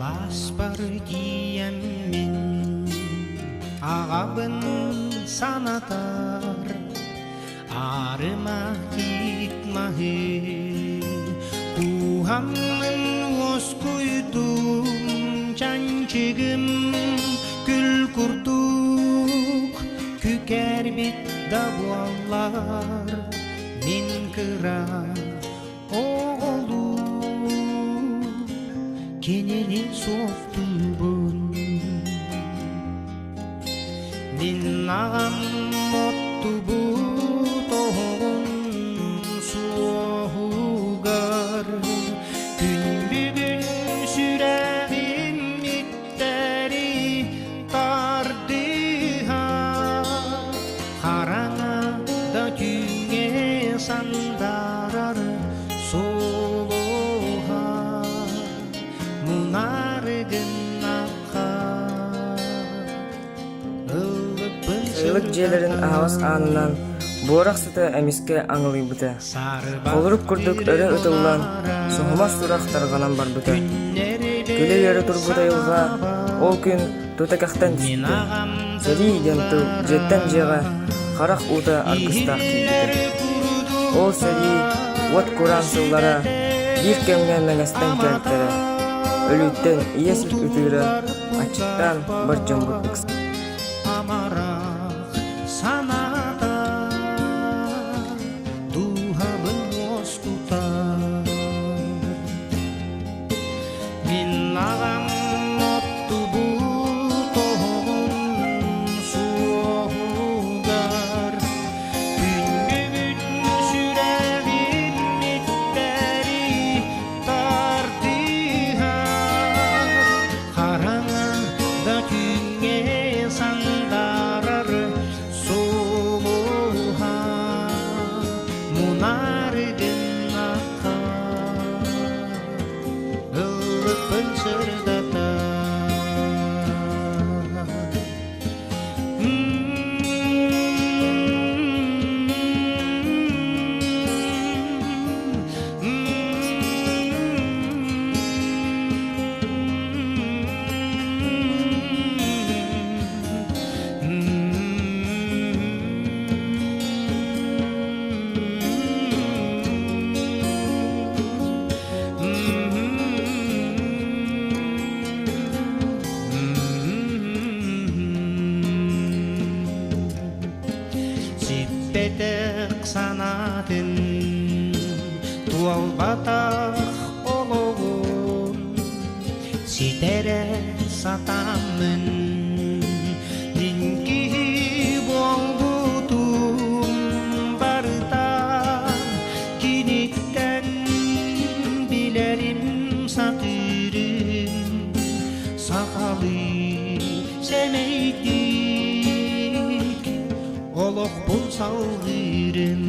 Алааспар тиийэммин аҕабын санатар Аарыма тиит маһы кууһаммын уоскуйдум чанчыгым күл курдук күкэрбит да буоллар мин кыра оҕолуу кинини суохтуубун Мин аҕам оттубут оһоҕун суоһугар күн бүгүн сүрэҕим иттэри тардыһар хараҥа да түүҥҥэ сандаарар сулуһа мунары гыннахха Сайылык дьиэлэрин аһаҕас аанынан буорах сыта эмискэ аҥылыйбыта, холорук курдук өрө ытыллан, соһумас сурах тарҕанан барбыта. Күлэ-үөрэ турбут айылҕа ол күн тута кэхтэн түстэ. Сэрии диэн тыл дьиэттэн дьиэҕэ харах уута аргыстаах киирбитэ. Ол сэрии уот кураан сыллара биир кэмҥэ мэҥэстэн кэлтэрэ, өлүүттэн ийэ сир ытыыра аччыктаан бар дьоммут ыкса Амарах санаата дууһабын уоскутар Мин аҕам оттубут оһоҕун суоһугар күн бүгүн сүрэҕим иттэри тардыһар хараҥа да түүҥҥэ сандаарар сулуһа мунары гыннахха ыллыкпын сырдатар. Сиппэтэх санаатын туолбатах олоҕун ситэрэ сатааммын мин киһи буолбутум барыта киниттэн билэрим сатыырым сахалыы сэмэйдик олохпун салгыырым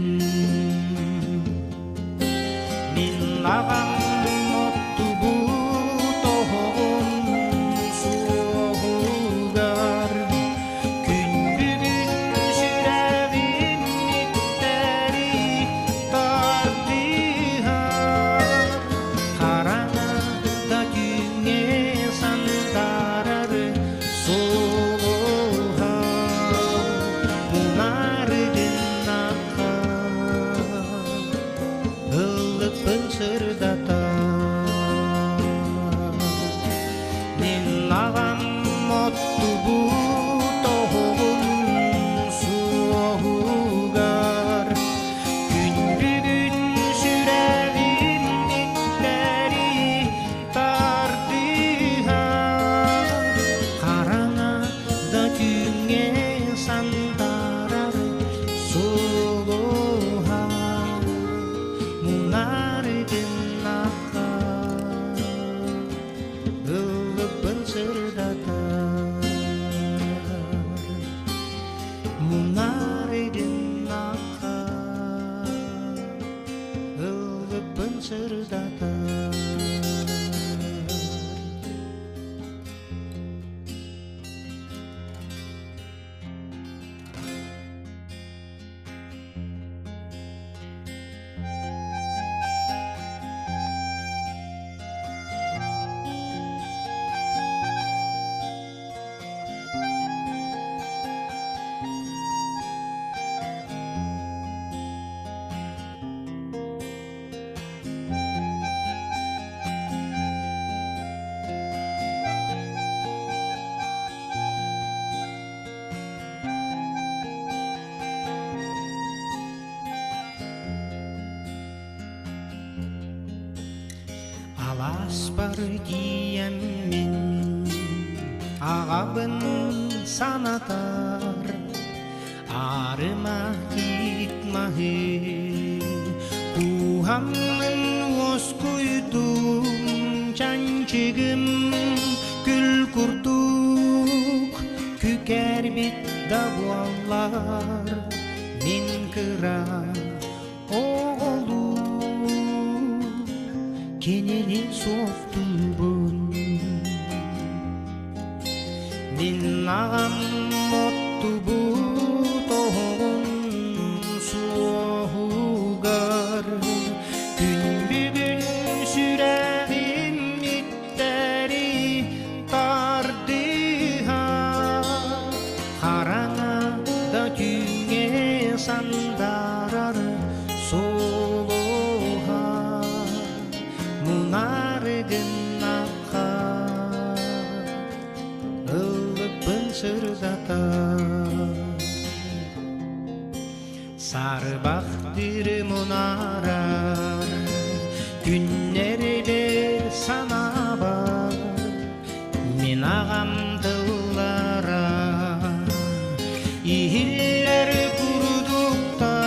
Мин аҕам оттубут оһоҕун суоһугар күн бүгүн сүрэҕим иттэри тардыһар хараҥа да түүҥҥэ сандаарар сулуһа мунары гыннахха ыллыкпын сырдатар Мин аҕам оттубут оһоҕун суоһугар күн бүгүн сүрэҕим иттэри тардыһар хараҥа да түүҥҥэ сандаарар сулуһа мунары гыннахха ыллыкпын сырдатар мунары гыннахха ыллыкпын сырдатар. Алааспар тиийэммин аҕабын санатар Аарыма тиит маһы кууһаммын уоскуйдум чанчыгым күл курдук күкэрбит да буоллар мин кыра оҕолуу кинини суохтуубун Мин аҕам оттубут оһоҕун суоһугар күн бүгүн сүрэҕим иттэри тардыһа хараҥа да түүҥҥэ сандаарар сулуһа мунаары гыннахха ыллыкпын сырдата Сарбах дири мунаарар күннэри бэр санаабар мин аҕам тыллара иһиллэр курдуктар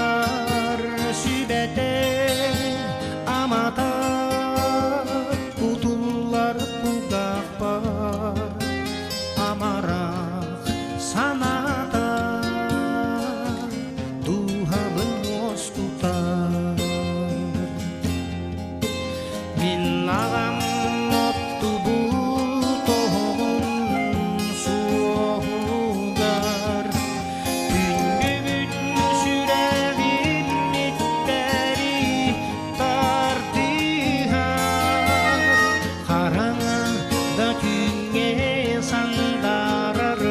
сүбэтэ амата кутуллар кулгаахпар амарах санаата дууһабын уоскутар Мин аҕам оттубут оһоҕун суоһугар күн сүрэҕим иттэри тардыһар хараҥа да түүҥҥэ сандаарар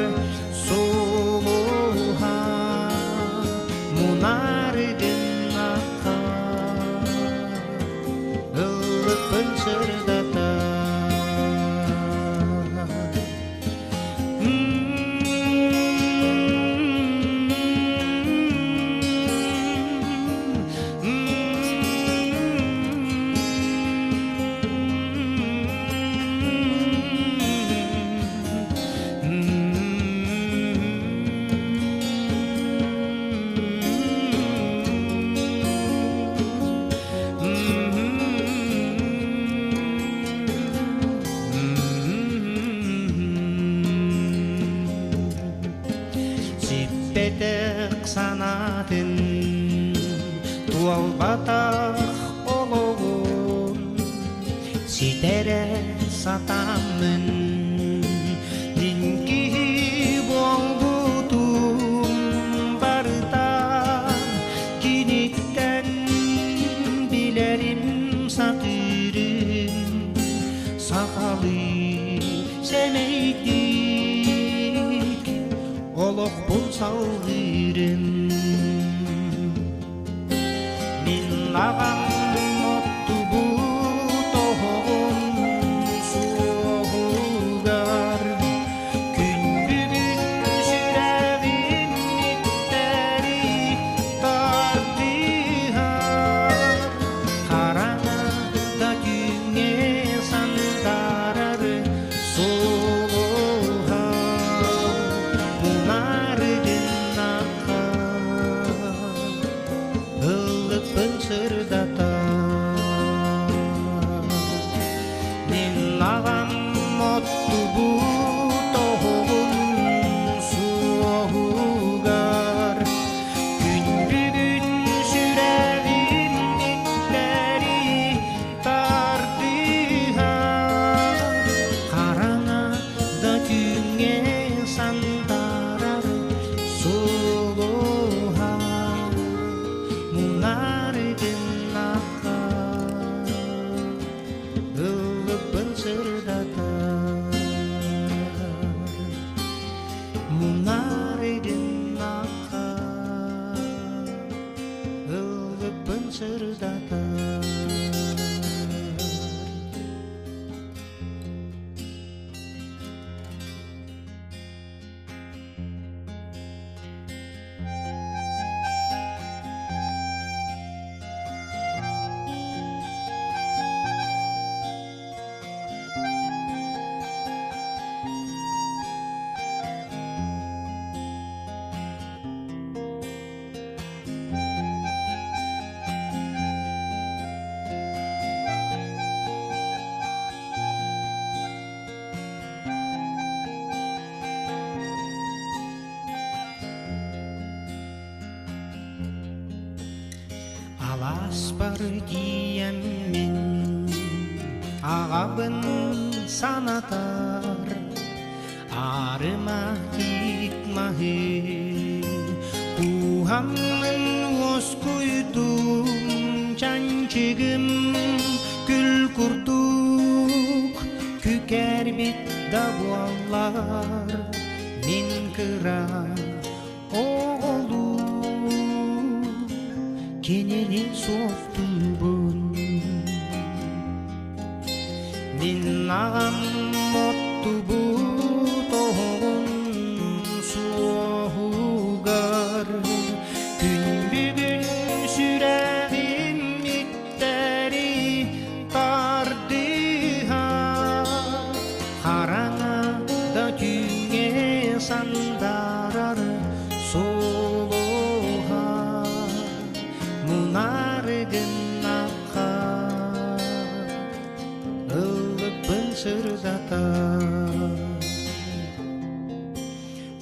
сулуһа мунаары гыннахха ыллыкпын сырдата. Сиппэтэх санаатын туолбатах олоҕун ситэрэ сатаммын мин киһи буолбутум барыта киниттэн билэрим сатыырым сахалыы сэмэйдик олохпун салгыырым Мин аҕам оттубут оһоҕун суоһугар күн бүгүн сүрэҕим иттэри тардыһар хараҥа да түүҥҥэ сандаарар сулуһа мунаары гыннахха ыллыкпын сырдата Мин аҕам оттубут оһоҕун суоһугар күн бүгүн сүрэҕим иттэри тардыһар хараҥа да түүҥҥэ сандаарар сулуһа мунары гыннахха ыллыкпын сырдатар мунары гыннахха ыллыкпын сырдатар. Алааспар тиийэммин аҕабын санатар Аарыма тиит маһы кууһаммын уоскуйдум чанчыгым күл курдук күкэрбит да буоллар мин кыра оҕолуу кинини суохтуубун Мин аҕам оттубут оһоҕун суоһугар күн бүгүн сүрэҕим иттэри тардыһа хараҥа да түүҥҥэ сандаарар сулуһа мунаары гыннахха ыллыкпын сырдата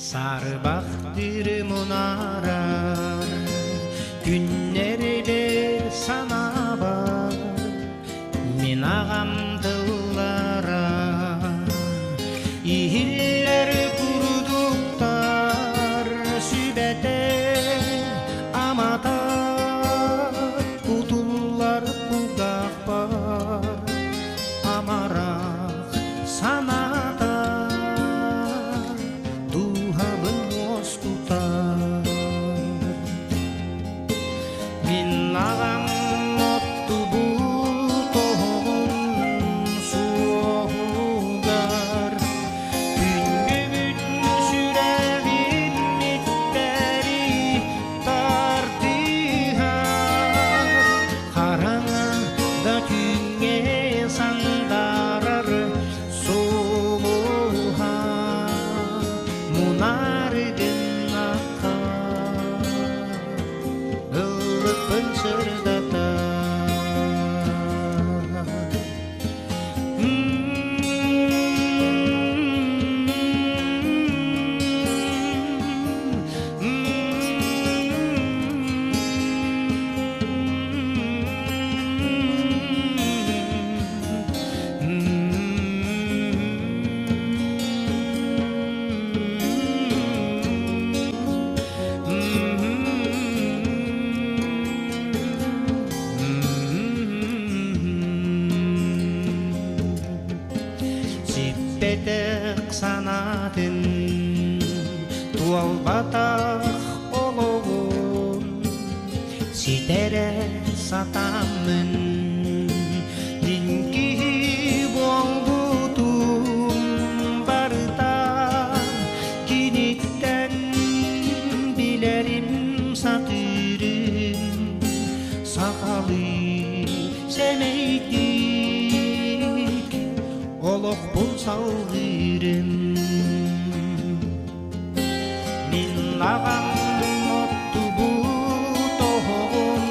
Сарбах дири мунаарар күннэри бэр санаабар мин аҕам тыллара иһиллэр курдуктар сүбэтэ амата кутуллар кулгаахпар амарах санаата дууһабын уоскутар Мин аҕам оттубут оһоҕун суоһугар күн сүрэҕим иттэри тардыһар хараҥа да түүҥҥэ сандаарар сулуһа мунаары гыннахха ыллыкпын сырдата. Сиппэтэх санаатын туолбатах олоҕун ситэрэ сатаммын мин киһи буолбутум барыта киниттэн билэрим сатыырым сахалыы сэмэйдик олохпун салгыырым Мин аҕам оттубут оһоҕун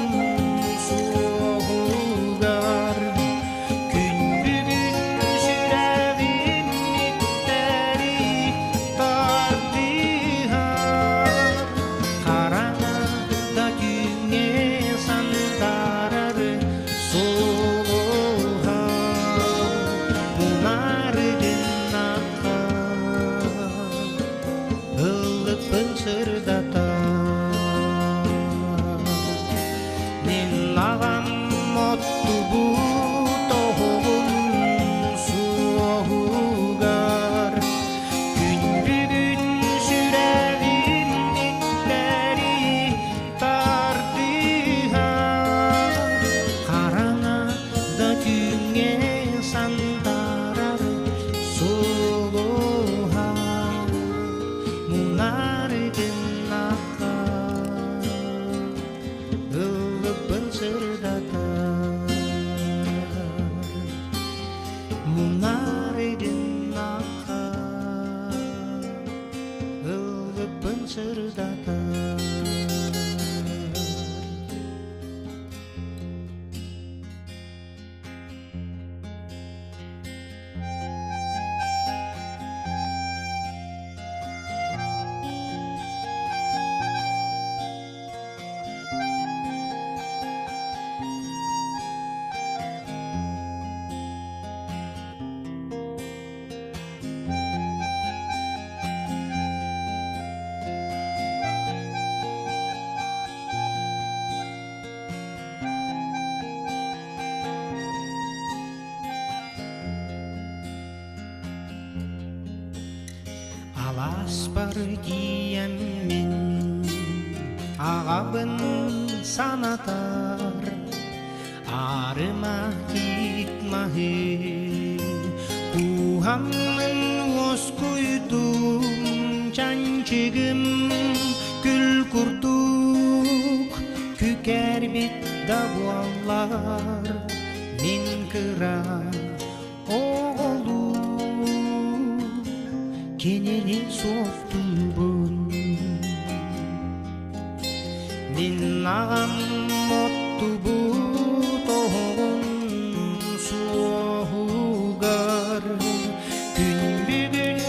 суоһугар күн бүгүн сүрэҕим иттэри тардыһар хараҥа да түүҥҥэ сандаарар сулуһа мунаары гыннахха ыллыкпын сырдата Мин аҕам оттубут оһоҕун суоһугар күн бүгүн сүрэҕим иттэри тардыһар хараҥа да түүҥҥэ сандаарар сулуһа мунары гыннахха ыллыкпын сырдатар мунары гыннахха ыллыкпын сырдатар. Сааспар тиийэммин аҕабын санатар Аарыма тиит маһы кууһаммын уоскуйдум чанчыгым күл курдук күкэрбит да буоллар мин кыра оҕолуу кинини суохтуубун Мин аҕам оттубут оһоҕун суоһугар күн бүгүн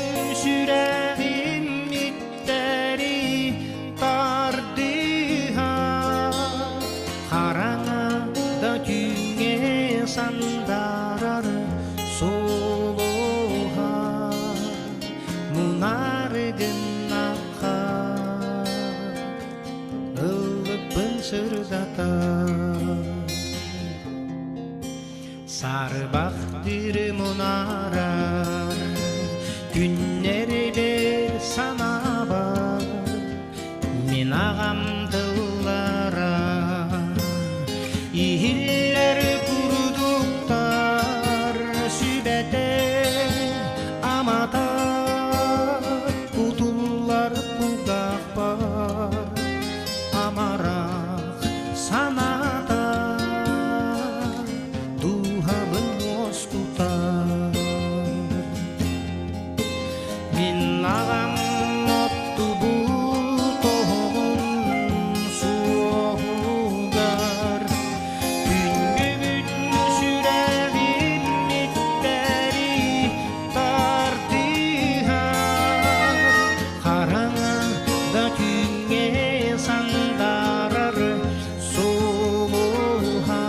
сүрэҕим иттэри тардыһа хараҥа да түүҥҥэ сандаарар сулуһа мунаары гыннахха ыллыкпын сырдата Сарбахтыр мунаарар күннэри бэр санаабар мин аҕам тыллара иһиллэр курдуктар сүбэтэ амата кутуллар кулгаахпар амарах санаата дууһабын уоскутар Мин аҕам оттубут оһоҕун суоһугар күн бүгүн сүрэҕим иттэри тардыһар хараҥа да түүҥҥэ сандаарар сулуһа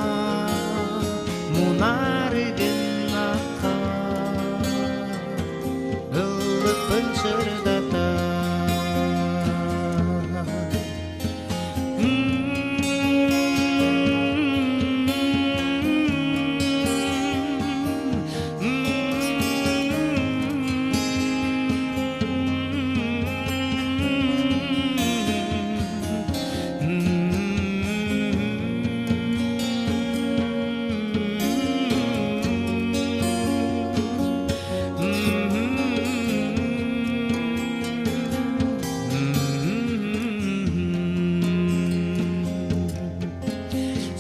мунаары гыннахха ыллыкпын сырдата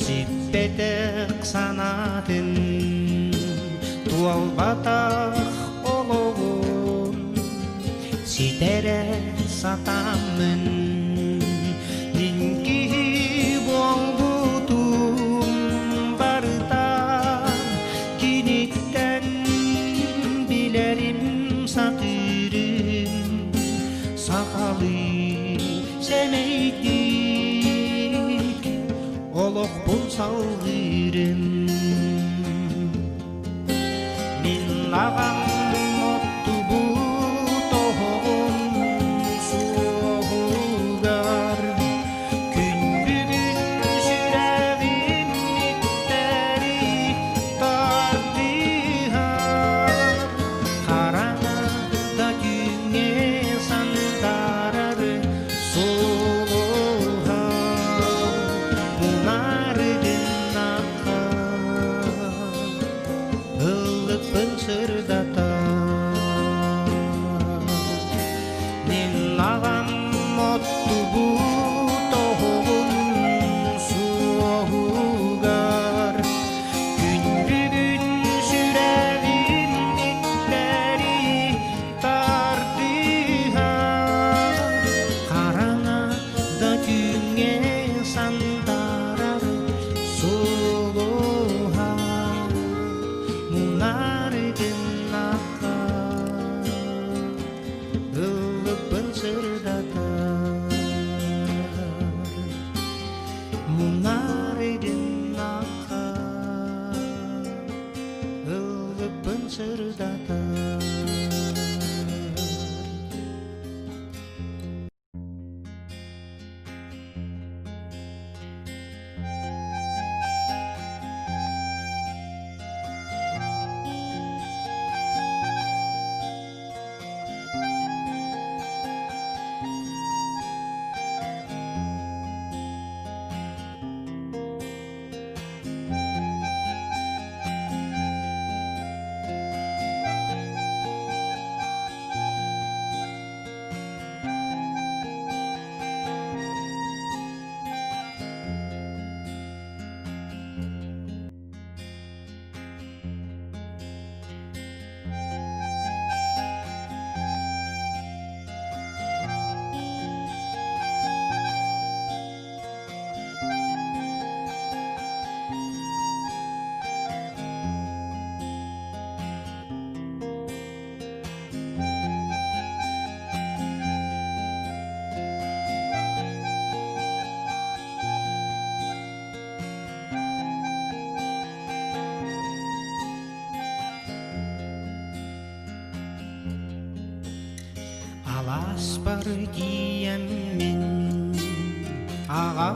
Сиппэтэх санаатын туолбатах олоҕун ситэрэ сатаммын мин киһи буолбутум барыта киниттэн билэрим сатыырым сахалыы сэмэйдик олохпун салгыырым Мин аҕам оттубут оһоҕун суоһугар күн бүгүн сүрэҕим иттэри тардыһар хараҥа да түүҥҥэ сандаарар сулуһа мунаары гыннахха ыллыкпын сырдата Мин аҕам оттубут оһоҕун суоһугар күн бүгүн сүрэҕим иттэри тардыһар хараҥа да түүҥҥэ сандаарар сулуһа мунаары гыннахха ыллыкпын сырдатар мунаары гыннахха ыллыкпын сырдатар. Алааспар тиийэммин аҕа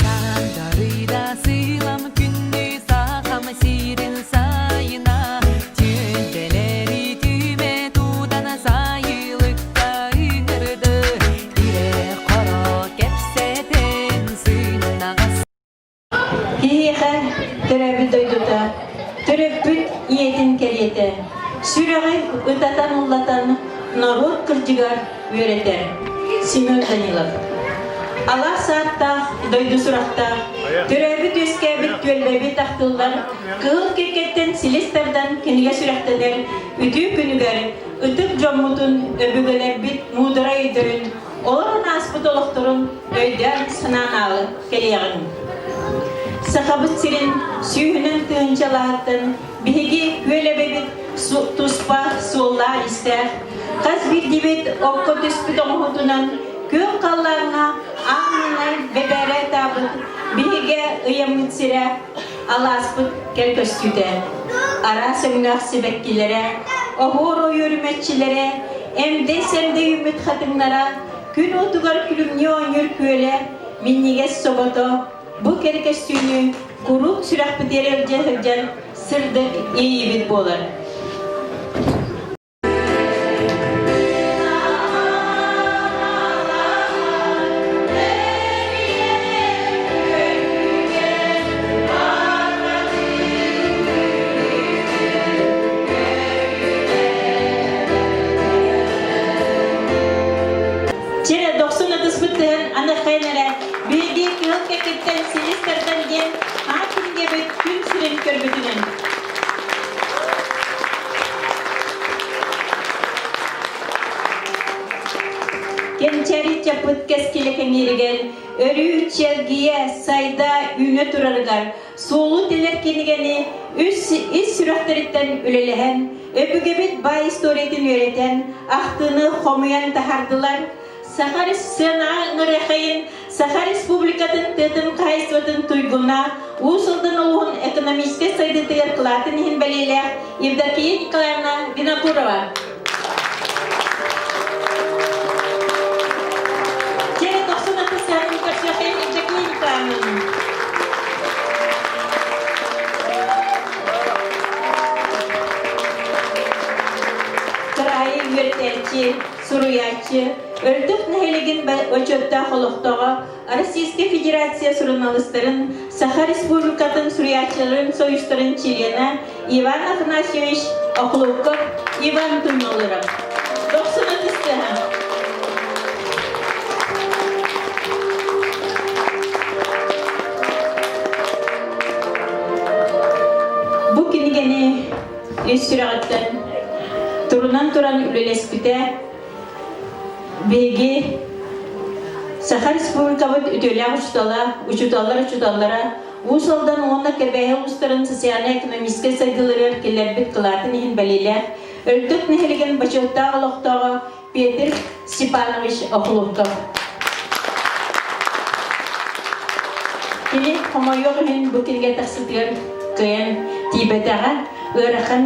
Сандарыйда сыылам күндү сахам сирин сайына Түөлбэлэри түмэ тутан сайылыкка ыҥырды Ирэ-хоро кэпсэтэн сыҥнаҕас Киһиэхэ төрөөбүт дойдута, төрөппүт ийэтин кэриэтэ, сүрэҕи ытатан-уллатан норуот кырдьыгар үөрэтэр Семен Данилов. Алаас ааттаах, дойду сурахтаах, төрөөбүт-үөскээбит түөлбэбит ахтыллар, кыһыл кэккэттэн силис тардан кинигэ сүрэхтэнэр үтүө күнүгэр ытык дьоммутун, өбүгэлэрбит муударай өйдөрүн, олорон ааспыт олохторун өйдөөн-санаан аалы кэлиэҕиҥ. Сахабыт сирин сүүһүнэн тыһыынчалаһыттан биһиги күөл эбэбит туспа суоллаах-иистээх, хас биирдиибит окко түспүт оҥоһуутунан күөх халлааҥҥа аан маҥнай бэбээрэ ытаабыт биһигэ ыйаммыт сирэ, алааспыт кэл көстүүтэ. Араас өҥнөөх сибэккилэрэ, оһуор ойуур мэччилэрэ, эмдэй-сэмдэй үүммүт хатыҥнара, күн уотугар күлүмнүү оонньуур күөлэ, минньигэс собото бу кэрэ көстүүнү куруук сүрэхпитигэр илдьэ сылдьан сырдык иэйиибит буолар. Чэ, дохсун ытыспыт тыһын аны хайан эрэ биһиги кыһыл кэккиттэн силис тардан диэн аат кинигэбит күн сирин көрбүтүнэн. Кэнчээри чаппыт кэскилэ кэҥииригэр өрүү чэлгийэ, сайда, үүнэ турарыгар суолу тэлэр кинигэни үс ис сүрэхтэриттэн үлэлэһэн, өбүгэбит баай историятын үөрэтэн, ахтыыны хомуйан таһаардылар. Саха сценаҕа ыҥырыахайын Саха Республикатын тыатын хаһаайыстыбатын туйгуна, Уус Алдан улууһун экономическай сайдыытыгар кылаатын иһин бэлиэлээх Евдокия Николаевна Винокурова. Чэ, дохсун аты көрсүөххэйин Евдокия Николаевна. Кыраайы үөрэтээччи, суруйааччы, Өлтөх нэһилигин бочуоттаах олохтооҕо Российскай Федерация суруналыыстарын Саха Республикатын суруйааччыларын союзтарын чилиэнэ Иван Афанасьевич Охлопков Иван Тумнолоров. Дохсун ытыстыһа. Бу кинигэни ис сүрэҕиттэн турунан туран үлэлэспитэ Биһиги Саха Республикабыт үтүөлээх учуутала, учууталлар учууталлара Уус Алдан уонна Кэбээйи улуустарын социальнай-экономическай сайдыыларыгар киллэрбит кылаатын иһин бэлиэлээх Өлтөх нэһилигин бочуоттаах олохтооҕо Петр Степанович Охлопков. Кини хомойуох иһин бу кинигэ тахсытыгар кыайан тиийбэтэҕэ, ыарахан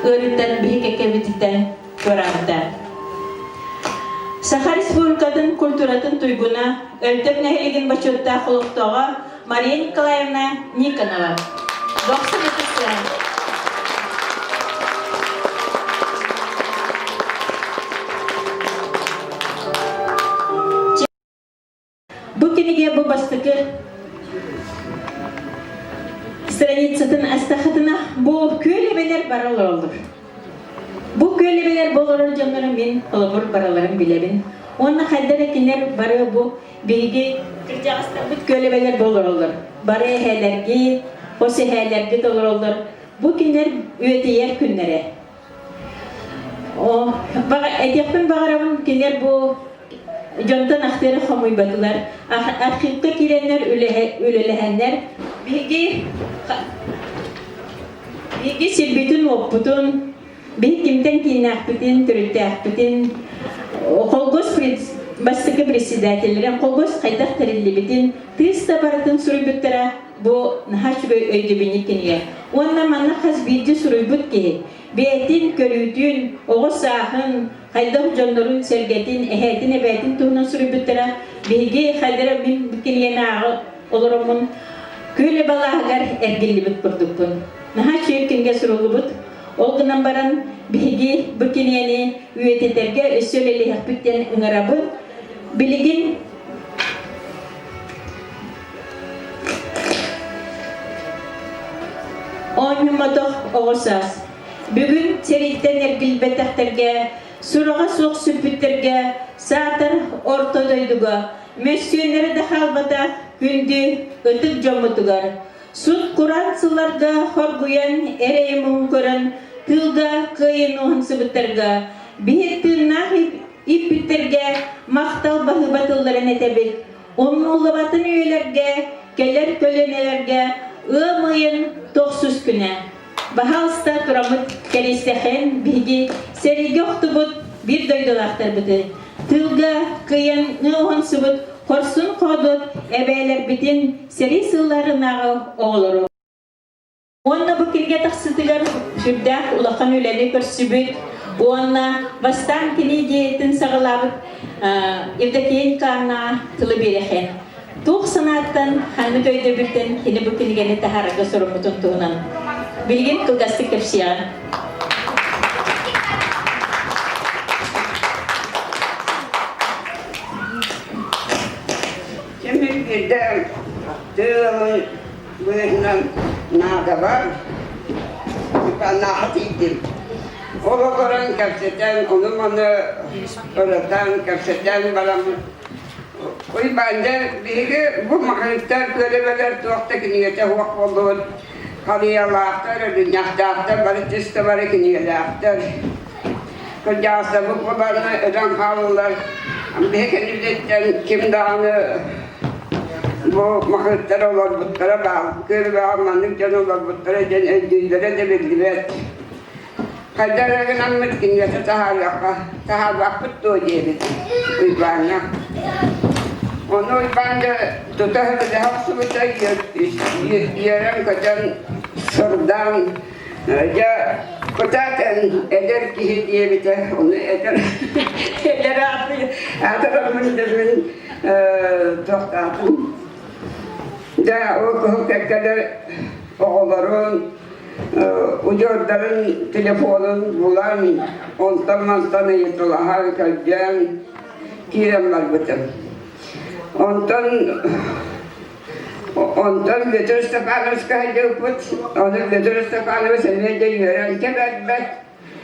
ыарыыттан биһи кэккэбититтэн туораабыта. Саха Республикатын культуратын туйгуна, Өлтөк нэһилигин бочуоттаах олохтооҕо Мария Николаевна Никонова. Дохсун ытыстыһан. Бу кинигэ бу бастакы страницатын астахытына бу күөл эбэлэр бара олороллор. Бу күөл эбэлэр бу олорор дьоннору мин холобур бараларын билэбин. Уонна хайда эрэ кинилэр бары бу биһиги кырдьаҕастарбыт күөл эбэлэр бу олороллор. Бары эһээлэргит, хос эһээлэргит олороллор. Бу кинилэр үөтүйэр күннэрэ. О, этиэхпин баҕарабын, кинилэр бу дьонтон ахтыары хомуйбатылар. Архивка киирэннэр үлэлэһэннэр биһиги биһиги сирбитин-уоппутун, биһи кимтэн кииннээхпитин, төрүттээхпитин холкуос. бастакы председателлэрин холкуос хайдах тэриллибитин, тыыс да барытын суруйбуттара бу наһаа үчүгэй өйдөбүнньүк кинигэ. Уонна манна хас биирдии суруйбут киһи бэйэтин көрүүтүн, оҕо сааһын, хайдах дьоннорун сэргэтин, эһээтин, эбээтин туһунан суруйбуттара. Биһиги хайдара мин бу кинигэни ааҕа олороммун күөл балааһыгар эргиллибит курдукпун. Наһаа үчүгэй кинигэ суруллубут. Ол гынан баран биһиги бу кинигэни үйэтитэргэ өссө үлэлиэхпит диэн ыҥырабын. Билигин оонньоммотох оҕо саас. Бүгүн сэрииттэн эргилбэтэхтэргэ, сураҕа суох сүппүттэргэ, саатар орто дойдуга мөссүөннэрэ да хаалбатах күндү ытык дьоммутугар Сут-кураан сылларга хоргуйан эрэйи-муҥу көрөн тыылга кыайан уһансыбыттарга, биһир тыыннаах иппиттэргэ махтал баһыыба тылларын этэбит. Умнуллубатын үйэлэргэ, кэлэр көлүөнэлэргэ ыам ыйын тохсус күнэ. Баһаалыста тураммыт кэриэстэхэн биһиги сэриигэ охтубут биир дойдулаахтарбытын, тыылга кыайан уһансыбыт хорсун-хоодуот эбээлэрбитин сэрии сылларынааҕы оҕолору Уонна бу кинигэ тахсытыгар сүрдээх улахан үлэни көрсүбүт уонна бастаан кини идеятын саҕалаабыт Евдокия Николаевна тылы биэрэхэ. Туох санааттан, ханнык өйдөбүлтэн кини бу кинигэни таһаарарга соруммутун туһунан билигин кылгастык кэпсиэҕин. Ким биирдэ тыалын быыһынан наадабар нааха тиийдим. Ол олорон кэпсэтэн, ону-маны ырытан, кэпсэтэн баран Уйбаан дьэ биһиги бу маҕаһыыттар күөлэбэлэр туох да кинигэтэ суох буоллубут. Харыйалаахтар, өлүнньэхтээхтэр, бары түстэ бары кинигэлээхтэр. Кырдьаҕастарбыт буоллаҕына өлөн хааллылар. Биһи кэннибититтэн ким даҕаны бу маҕаһыыттар олорбуттара баар. Күөлэбэҕэ маннык дьон олорбуттара диэн өйдүүллэрэ да биллибэт. Хайдах эрэ гынаммыт кинилэргэ таһаарыахха, таһаарбаппыт дуо диэбит Уйбааҥҥа. Ону Уйбаан да тута сөбүлэһэ охсубута, үөрэн-көтөн, сырдаан, дьэ, кытаатан эдэр киһи диэбитэ, ону эдэр эдэр аатыраммын да мин туохтаатым. Дьэ, ол кыһыл кэккэлэр оҕолорун удьуордарын телефонун булан, онтон-мантан ыйыталаһан, көрдөөн киирэн барбытым. Онтон онтон Петр Степановичка сылдьыбыппыт. Ону Петр Степанович эмиэ да үөрэн кэбэрбэт.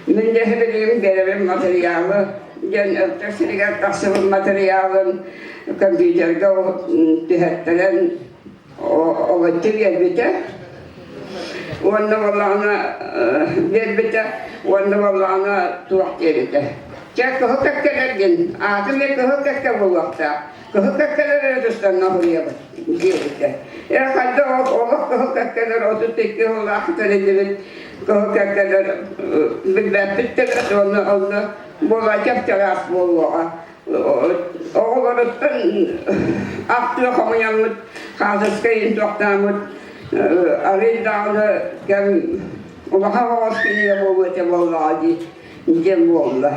Мин да билигин биэрэбин матырыйаалы диэн Өлтөх сиригэр тахсыбыт матырыйаалын компьютерга түһэртэрэн олоччу биэрбитэ уонна буоллаҕына биэрбитэ уонна буоллаҕына туох диэбитэ чэ кыһыл кэккэлэргин аатым эмиэ кыһыл кэккэ буолуохтаах кыһыл кэккэлэр эрэ тустан ноһуйабыт диэбитэ э хайдах олох кыһыл кэккэлэр 32 сыллаах тэриллибит кыһыл кэккэлэр билбэппит да уонна онно буолачах чараас буолуоҕа Оҕолоруттан ахтыы хомуйаммыт, хаасыска иһин туохтааммыт арыый даҕаны кэм улахан оҕус кинигэ буолуо этэ буоллаҕа дии диэн буолла.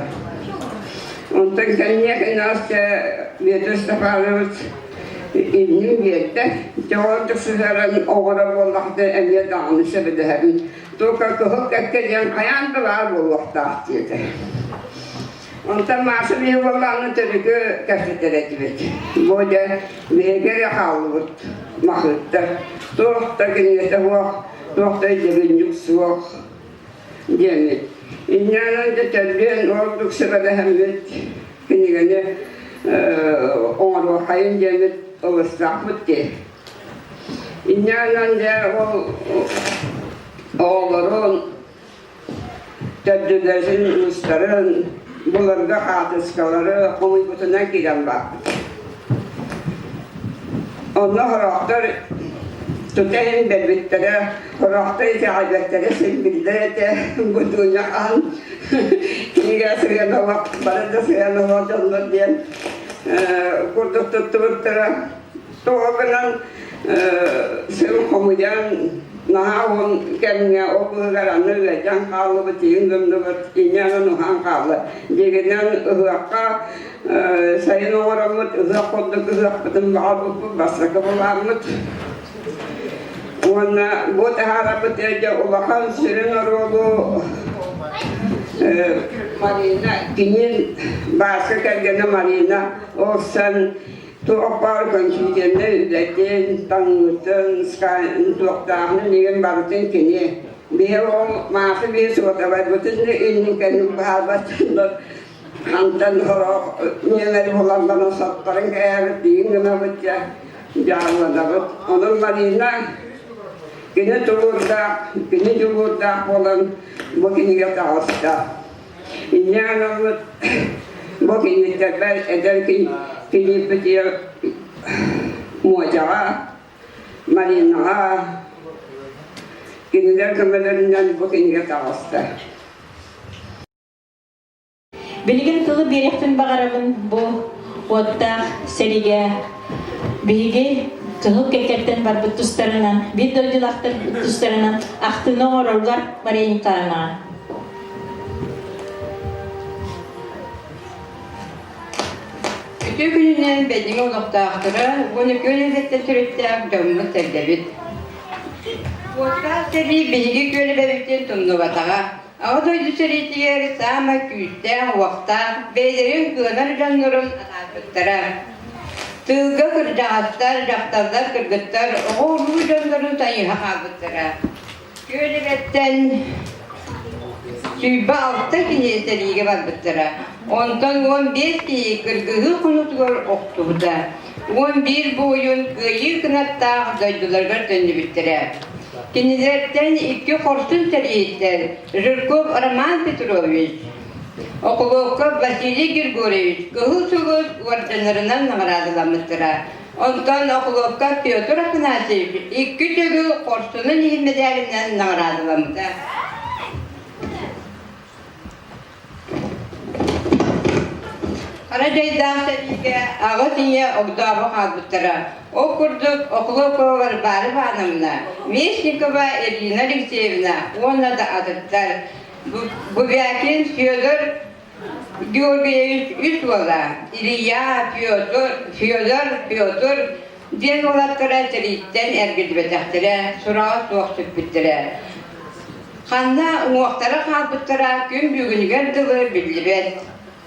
Онтон кэнниэ кэнэҕэскэ Петр Степанович иннин биэрдэ. Дьоҕурдук сыһыаран оҕоро буоллахта эмиэ даҕаны сөбүлэһэбин. Только кыһыл кэккэ диэн хайаан да баар буолуохтаах диэтэ. Онтон Маша биһи буоллаҕына төрүкү кэпсэтэр этибит. Бу дьэ биһиги эрэ хааллыбыт махыыттар. Туох да кинигэтэ суох, туох да өйдөбүнньүк суох диэммит. Инньэ дьэ төрдүөн ордук сүбэлэһэммит кинигэни оҥоруоххайын диэммит ылыстахпыт дии. Инньэ дьэ ол оҕолорун Төрдүлэрин, уустарын буларга хаартыскалары хомуйбутунан киирэн барбыт. Онно сорохтор тута иһин бэрбиттэрэ, сорохтор итэҕэйбэттэрэ син биллэр этэ. Бу Дуня хаһан кинигэ сыһыан олох, бары да сыһыан олох дьоннор диэн. курдук туттубуттара. Тоҕо гынан сыл хомуйан наһаа уһун кэмҥэ ол быыһыгар аны ыалдьан хааллыбыт, иһин гынныбыт, инньэ гынан уһаан хаалла. Дьиҥинэн ыһыахха сайын оҥороммут ыһыах курдук ыһыахпытын баҕарбыппыт бастакы былааммыт. Уонна бу таһаарарбыт дьэ улахан сүрүн оруолу Марина, кини Бааска кэргэнэ Марина олсан туох баар компьютернай үлэтин, таҥыытын, туохтааҕын игин барытын кини. Биһи ол маасы биһи суотабайбытын иннин кэннин баһаарбаттан хантан сорох нүөмэри булан баран соттарын кээбит, биин гынабыт дьэ дьаалланабыт. Онон Марина кини тулуурдаах, кини дьулуурдаах буолан бу кинигэ таҕыста. Инньэ гынаммыт бу киниттэрбэр эдэр килииппитигэр Муочаҕа, Маринаҕа кинилэр көмөлөрүнэн бу кинигэ таҕыста. Билигин тылы биэриэхпин баҕарабын бу уоттаах сэриигэ биһиги Кыһыл Кэккэттэн барбыт тустарынан, биир дойдулаахтар тустарынан ахтыыны оҥороргор Мария Николаевнаҕа. Үтүө күнүнэн Бэдьиҥэ олохтоохторо уонна күөл эбэттэн төрүттээх дьоммут-сэргэбит. Уоттаах сэрии биһиги күөлэбэбитин тумнубатаҕа. Аҕа дойду сэриитигэр саамай күүстээх-уохтаах, бэйэлэрин кыанар дьоннорун атаарбыттара. Тыылга кырдьаҕастар, дьахталлар, кыргыттар оҕо-уруу дьоннорун сайыһа хаалбыттара. Күөл эбэттэн 26 киһи сэриигэ барбыттара. Онтон 15 киһи кыргыһыы хонуутугар охтубута. 11 буойун кыайыы кынаттаах дойдуларыгар төннүбүттэрэ. Кинилэртэн икки хорсун сэрииһиттэр Жирков Роман Петрович, Окуловков Василий Григорьевич Кыһыл Сулус уордьаннарынан наҕараадаламмыттара. Онтон Окуловка Петр Афанасьевич икки төгүл хорсунун иһин мэдээлинэн наҕараадаламмыта. Хара дьайдаах сэриигэ аҕыс ийэ огдообо хаалбыттара. Ол курдук Охлопова Варвара Ивановна, Местникова Ирина Алексеевна уонна да атыттар. Бубякин Федор Георгиевич үс уола Илья, Петр, Федор, Петр диэн уолаттара сэрииттэн эргиллибэтэхтэрэ, сураҕа суох сүппүттэрэ. Ханна уҥуохтара хаалбыттара күн бүгүнүгэр дылы биллибэт.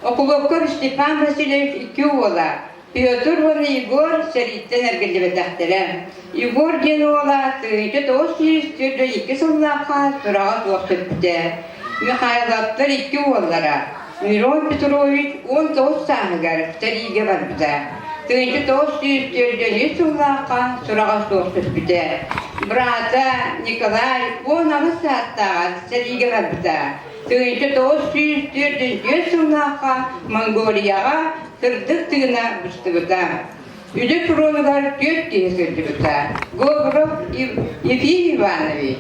Окулуопков Степан Васильевич икки уола Петр уонна Егор сэрииттэн эргиллибэтэхтэрэ. Егор диэн уола 1942 сыллаахха сураҕа суох сүппүтэ. Михайловтар икки уоллара Мирон Петрович 19 сааһыгар сэриигэ барбыта. 1943 сыллаахха сураҕа суох түспүтэ. Быраата Николай 18 саастааҕар сэриигэ барбыта. 1944 сыллаахха Монголияҕа сырдык тыына быстыбыта. Үлэ фронугар түөрт киһи сылдьыбыта. Говоров Ефим Иванович,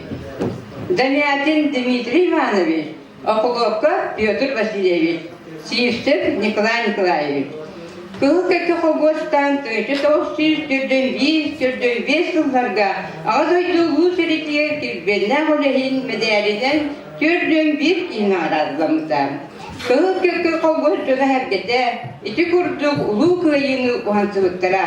Замятин Дмитрий Иванович, Окуловка Петр Васильевич, Сивцев Николай Николаевич. Кыһыл кэккэ холбуостаан 1941-45 сылларга Аҕа дойду Улуу сэриитигэр килбиэннээх үлэһин мэдээлинэн 41 киһи наҕараадаламмыта. Кыһыл кэккэ холбуос дьоно сэргэтэ ити курдук Улуу Кыайыыны уһансыбыттара.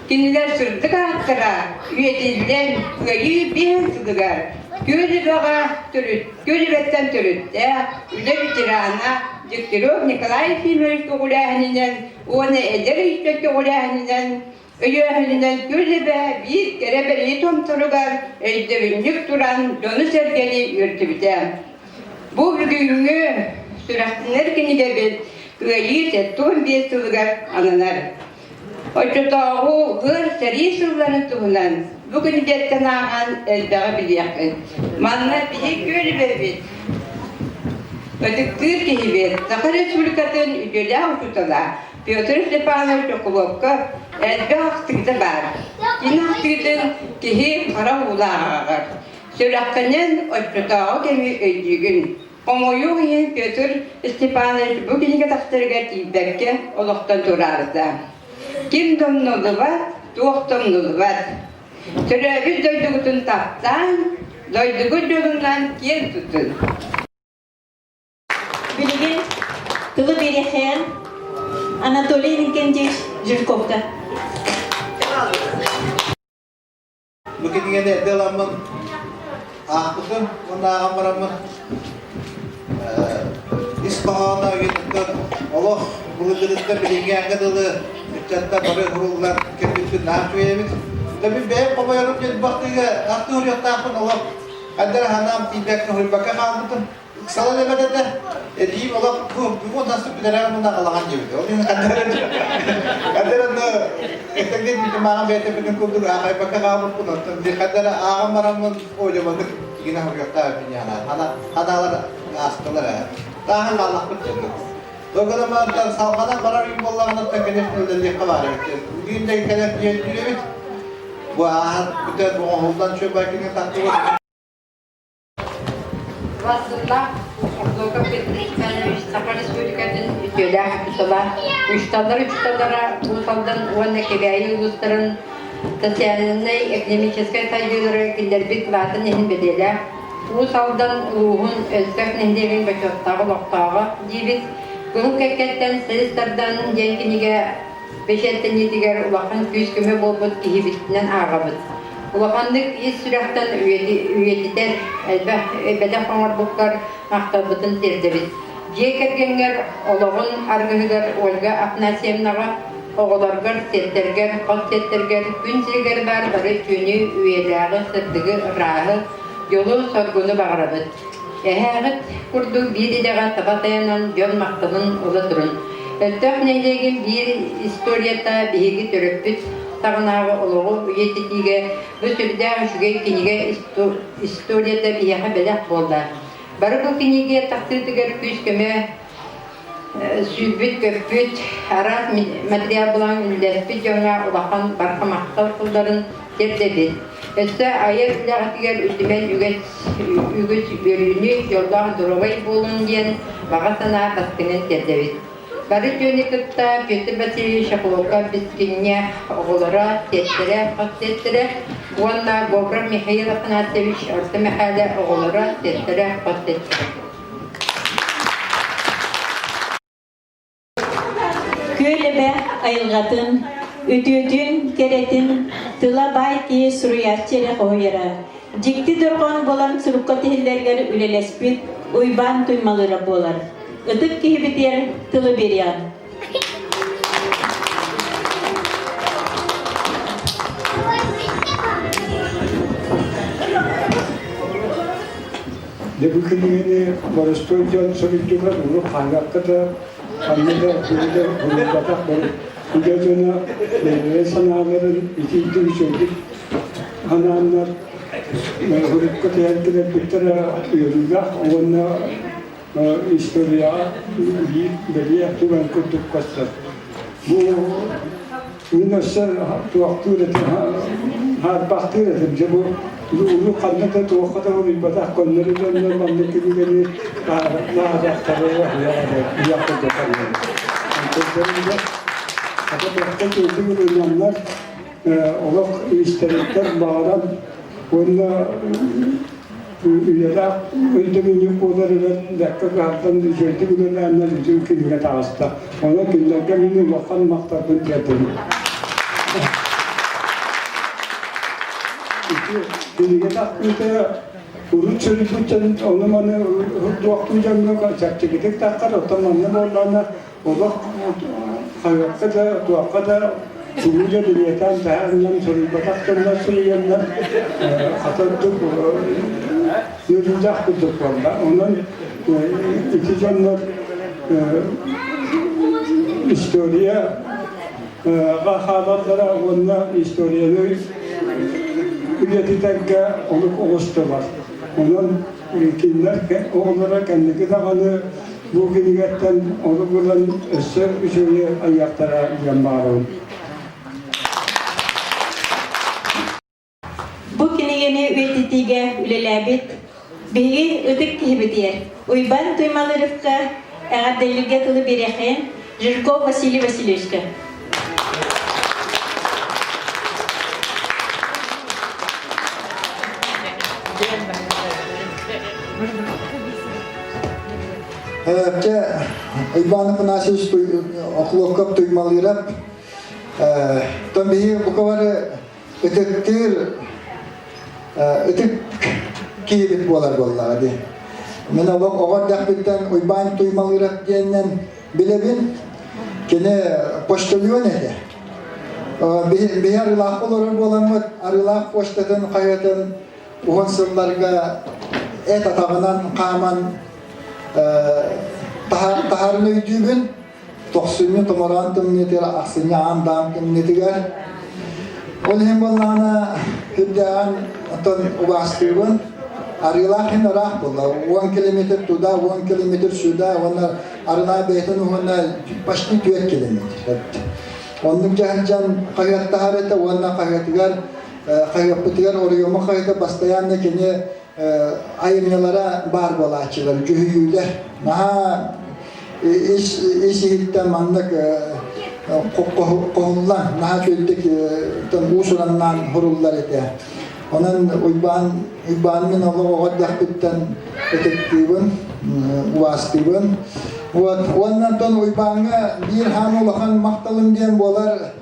Кинилэр сырдык ааттара үйэтиллэн Кыайыы биэс сылыгар Күөл Эбэҕэ төрүт Күөлүбэттэн төрүттээх, үлэ ветерана Дегтярев Николай Ефимович көҕүлээһининэн уонна эдэр ыччат көҕүлээһининэн өйөөһүнүнэн Күөл Эбэ биир кэрэ бэлиэ томторугар өйдөбүнньүк туран дьону-сэргэни үөрдүбүтэ. Бу бүгүҥҥү сүрэхтэнэр кинигэбит Кыайыы 75 сылыгар ананар. Оччотооҕу ыар сэрии сылларын туһунан бу кинигэттэн ааҕан элбэҕи билиэххит. Манна биһи күөлүбэбит ытыктыыр киһибит Саха Республикатын үтүөлээх учуутала Петр Степанович Окуловка элбэх ахтыыта баар. Кини ахтыытын киһи хара уулааҕар. Сүрэххинэн оччотооҕу кэми өйдүүгүн. Хомойуох иһин Петр Степанович бу кинигэ тахсарыгар тиийбэккэ олохтон тураабыта. Ким да умнуллубат, туох да умнуллубат. Төрөөбүт дойдугутун таптаан, дойдугут дьолунан киэн тутун. Билигин тылы биэриэххэйэн Анатолий Иннокентьевич Жирковка. Бу кинигэни эрдэ ыламмын аахпытым уонна ааҕан бараммын ис хоһооно үйэтиттэн олох былыргытыттан билиҥҥээҥҥэ дылы ыччаттар бары уһуруллан кэлбиппин наһаа үчүгэй эбит. Да мин бэйэм хомойорум диэн бахтыыга ахтыы уруйахтаахпын олох хайдах санаам тиийбэккэ уһуйбакка хаалбытым. Ыксала да этэ, эдиим олох бүгүн тастык бүтэрээр муна алахан диэбит. Ол иһин ханнара онно этэгдин бүтүмааҕын бэйэтэ бүтүн курдук аахайбакка хаалбыппын оттон би ханнара ааҕан бараммын ойомондук игина хоруйуохтаах эбиппин ханаалар ханаалар аастылар ээ. Тааһын хааллахпыт дьоннук. Догадамаантан салҕанан барар үй буоллаҕына конечно үлэлиэххэ баар эбит. Бүгүн да кэлэн тиийэн Бу ааһан бүтэн оҥоһуллан чүөбай кинигэ тахтыбыт. Василла Охлоков Петр Степанович Саха Республикатын үтүөлээх учуутала, учууталлар учууталлара Уус Алдан уонна Кэбээйи улуустарын социальнай-экономическай сайдыылары киллэрбит кылаатын иһин бэлиэлээх Уус Алдан улууһун Өлтөх нэһилиэгин бочуоттаах олохтооҕо диибит. Кыһыл кэккэттэн силис тардан диэн кинигэ бэчээттэниитигэр улахан күүс-көмө буолбут киһибитинэн ааҕабыт. Улаханнык ис сүрэхтэн үйэтитэр элбэх бэлэх оҥорбуккар махталбытын тиэрдэбит. Дьиэ кэргэҥҥэр, олоҕун аргыһыгар Ольга Афанасьевнаҕа, оҕолоргор, сиэттэргэр, хос сиэттэргэр күн сиригэр баар бары үтүөнү, үйэлээҕи, сырдыгы, ырааһы, дьолу-соргуну баҕарабыт. Эһээҕит курдук биир идэҕэ таба тайанан дьон махталын ыла турун. Өлтөх нэһилиэгин биир историята биһиги төрөппүт саҕанааҕы олоҕу үйэтитиигэ бу сүрдээх үчүгэй кинигэ историята биһиэхэ бэлэх буолла. Бары бу кинигэ тахсыытыгар күүс-көмө сүүрбүт-көппүт, араас материал булан үллэспит дьоҥҥо улахан барҕа махтал тылларын тиэрдэбит. Өссө айар үлэҕитигэр үтүмэн үгэс үгүс үөрүүнү, дьоллоох доруобай буолуҥ диэн баҕа санаа бастыҥын тиэрдэбит. Бары үтүөнү кытта Петр Васильевич Охлопков Бискинньэх оҕолоро, сиэттэрэ, хос сиэттэрэ уонна Говоров Михаил Афанасьевич Орто Мэхээлэ оҕолоро, сиэттэрэ, хос сиэттэрэ. Күөл эбэ айылҕатын, үтүөтүн, кэрэтин тыла баай киһи суруйааччы эрэ хоһуйара. Дьикти дорҕоон буолан сурукка тиһиллэригэр үлэлэспит Уйбаан Туймалыыра буолар. Ытык киһибитигэр тылы биэриэҕин. Дьэ бу кинигэни боростуой дьон суруйдулар, урут хаһыакка да, ханна да тугу да суруйбатах бары үлэ дьоно бэйэлэрин санааларын итиитик үчүгэйдик анааннар урукку түһэн кэлэрбиттэрэ үөрүүлээх уонна историяҕа биир бэлиэ түгэн курдук көстөр. Бу мин өссө туохтуур этим, хаарбахтыыр этим. Дьэ бу улуу ханна да туохха да улуйбатах көннөрү дьоннор маннык кинигэни наадахтарыгар уйах курдук саныыбын. Ата туохха үчүгэйдик ылынаннар олох истэриттэн баҕаран уонна Үйэлээх өйдөбүнньүк буоларыгар бэркэ кыһаллан үчүгэйдик үлэлээннэр үтүө кинигэ таҕыста. Онон кинилэргэ мин улахан махталбын тиэрдэбин. Ити кинигэ тахсыыта урут суруйбут дьон ону-маны туохтуу дьоҥҥо чэпчэкитик таххар, оттон манна буоллаҕына олох хаһыакка да, туохха да тугу да билиэтээн таһаарынан суруйбатах дьоннор суруйаннар хата ордук үөрүүлээх курдук буолла. Онон ити дьоннор история хаалаллара уонна историяны үйэтитэргэ олук оҕустулар. Онон кинилэр оҕолоро кэнники даҕаны Бу кинигэттэн олук ылан өссө үчүгэйи айыахтара диэн баҕарабын. Бу кинигэни үйэтитиигэ үлэлээбит биһиги ытык киһибитигэр Уйбаан Туймалыровка эҕэрдэлииргэ тылы биэриэххэйин Жирков Василий Васильевичка. Чэ, Иван Афанасьевич Охлопков Туймалыырап тон биһиги бука бары ытыктыыр ытык киһибит буолар буоллаҕа дии. Мин олох оҕо эрдэхпиттэн Уйбаан Туймалыырап диэнинэн билэбин. Кини почтальон этэ. Биһи Арыылаах олорор буоламмыт, Арыылаах почтатын хаһыатын уһун сылларга эт атаҕынан хааман таһарын өйдүүбүн. Тохсунньу томороон тымныытыгар, ахсынньы аан-даам тымныытыгар. Ол иһин буоллаҕына, үрдээҕин оттон убаастыыбын. Арыылаах иһин ыраах буолла. 10 километр туда, 10 километр сюда, уонна Арылаа бэйэтин уһуна почти 4 километр. Оннук дьаһалдьан хаһыаттаһар этэ уонна хаһыатыгар хаһыаппытыгар оройуоҥҥа хаһыата бастайаанна кини айымньылара баар буолааччылар, дьүһүйүүлэр. Наһаа ис ис иһиттэн маннык хоһуллан, наһаа үчүгэйдик уус-ураннаан суруллар этэ. Онон Уйбаан Уйбаан мин олох оҕо эрдэхпиттэн ытыктыыбын, убаастыыбын. Вот. Уонна онтон Уйбааҥҥа биир хаан улахан махталым диэн буолар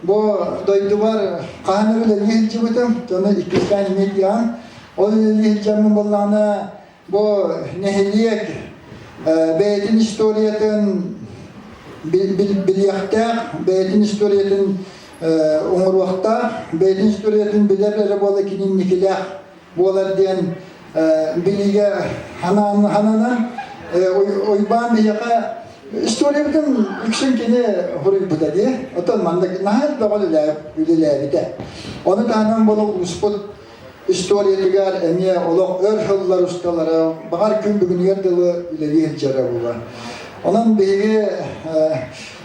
Бу дойдубар хаһан эрэ үлэлии сылдьыбытым, дьону иккистээн эмиэ тиэҕим. Ол үлэлии сылдьаммын буоллаҕына, бу нэһилиэк бэйэтин историятын билиэхтээх, бэйэтин историятын оҥоруохтаах, бэйэтин историятын билэр эрэ буола кини инникилээх буолар диэн билиигэ хананан Уйбаан биһиэхэ историябытын үксүн кини суруйбута дии. Оттон манна наһаа элбэҕи үлэлээбитэ. Ону таһынан буола улууспут историятыгар эмиэ олох өр сыллар усталара, баҕар күн бүгүнүгэр дылы үлэлии сылдьара буолар. Онон биһиги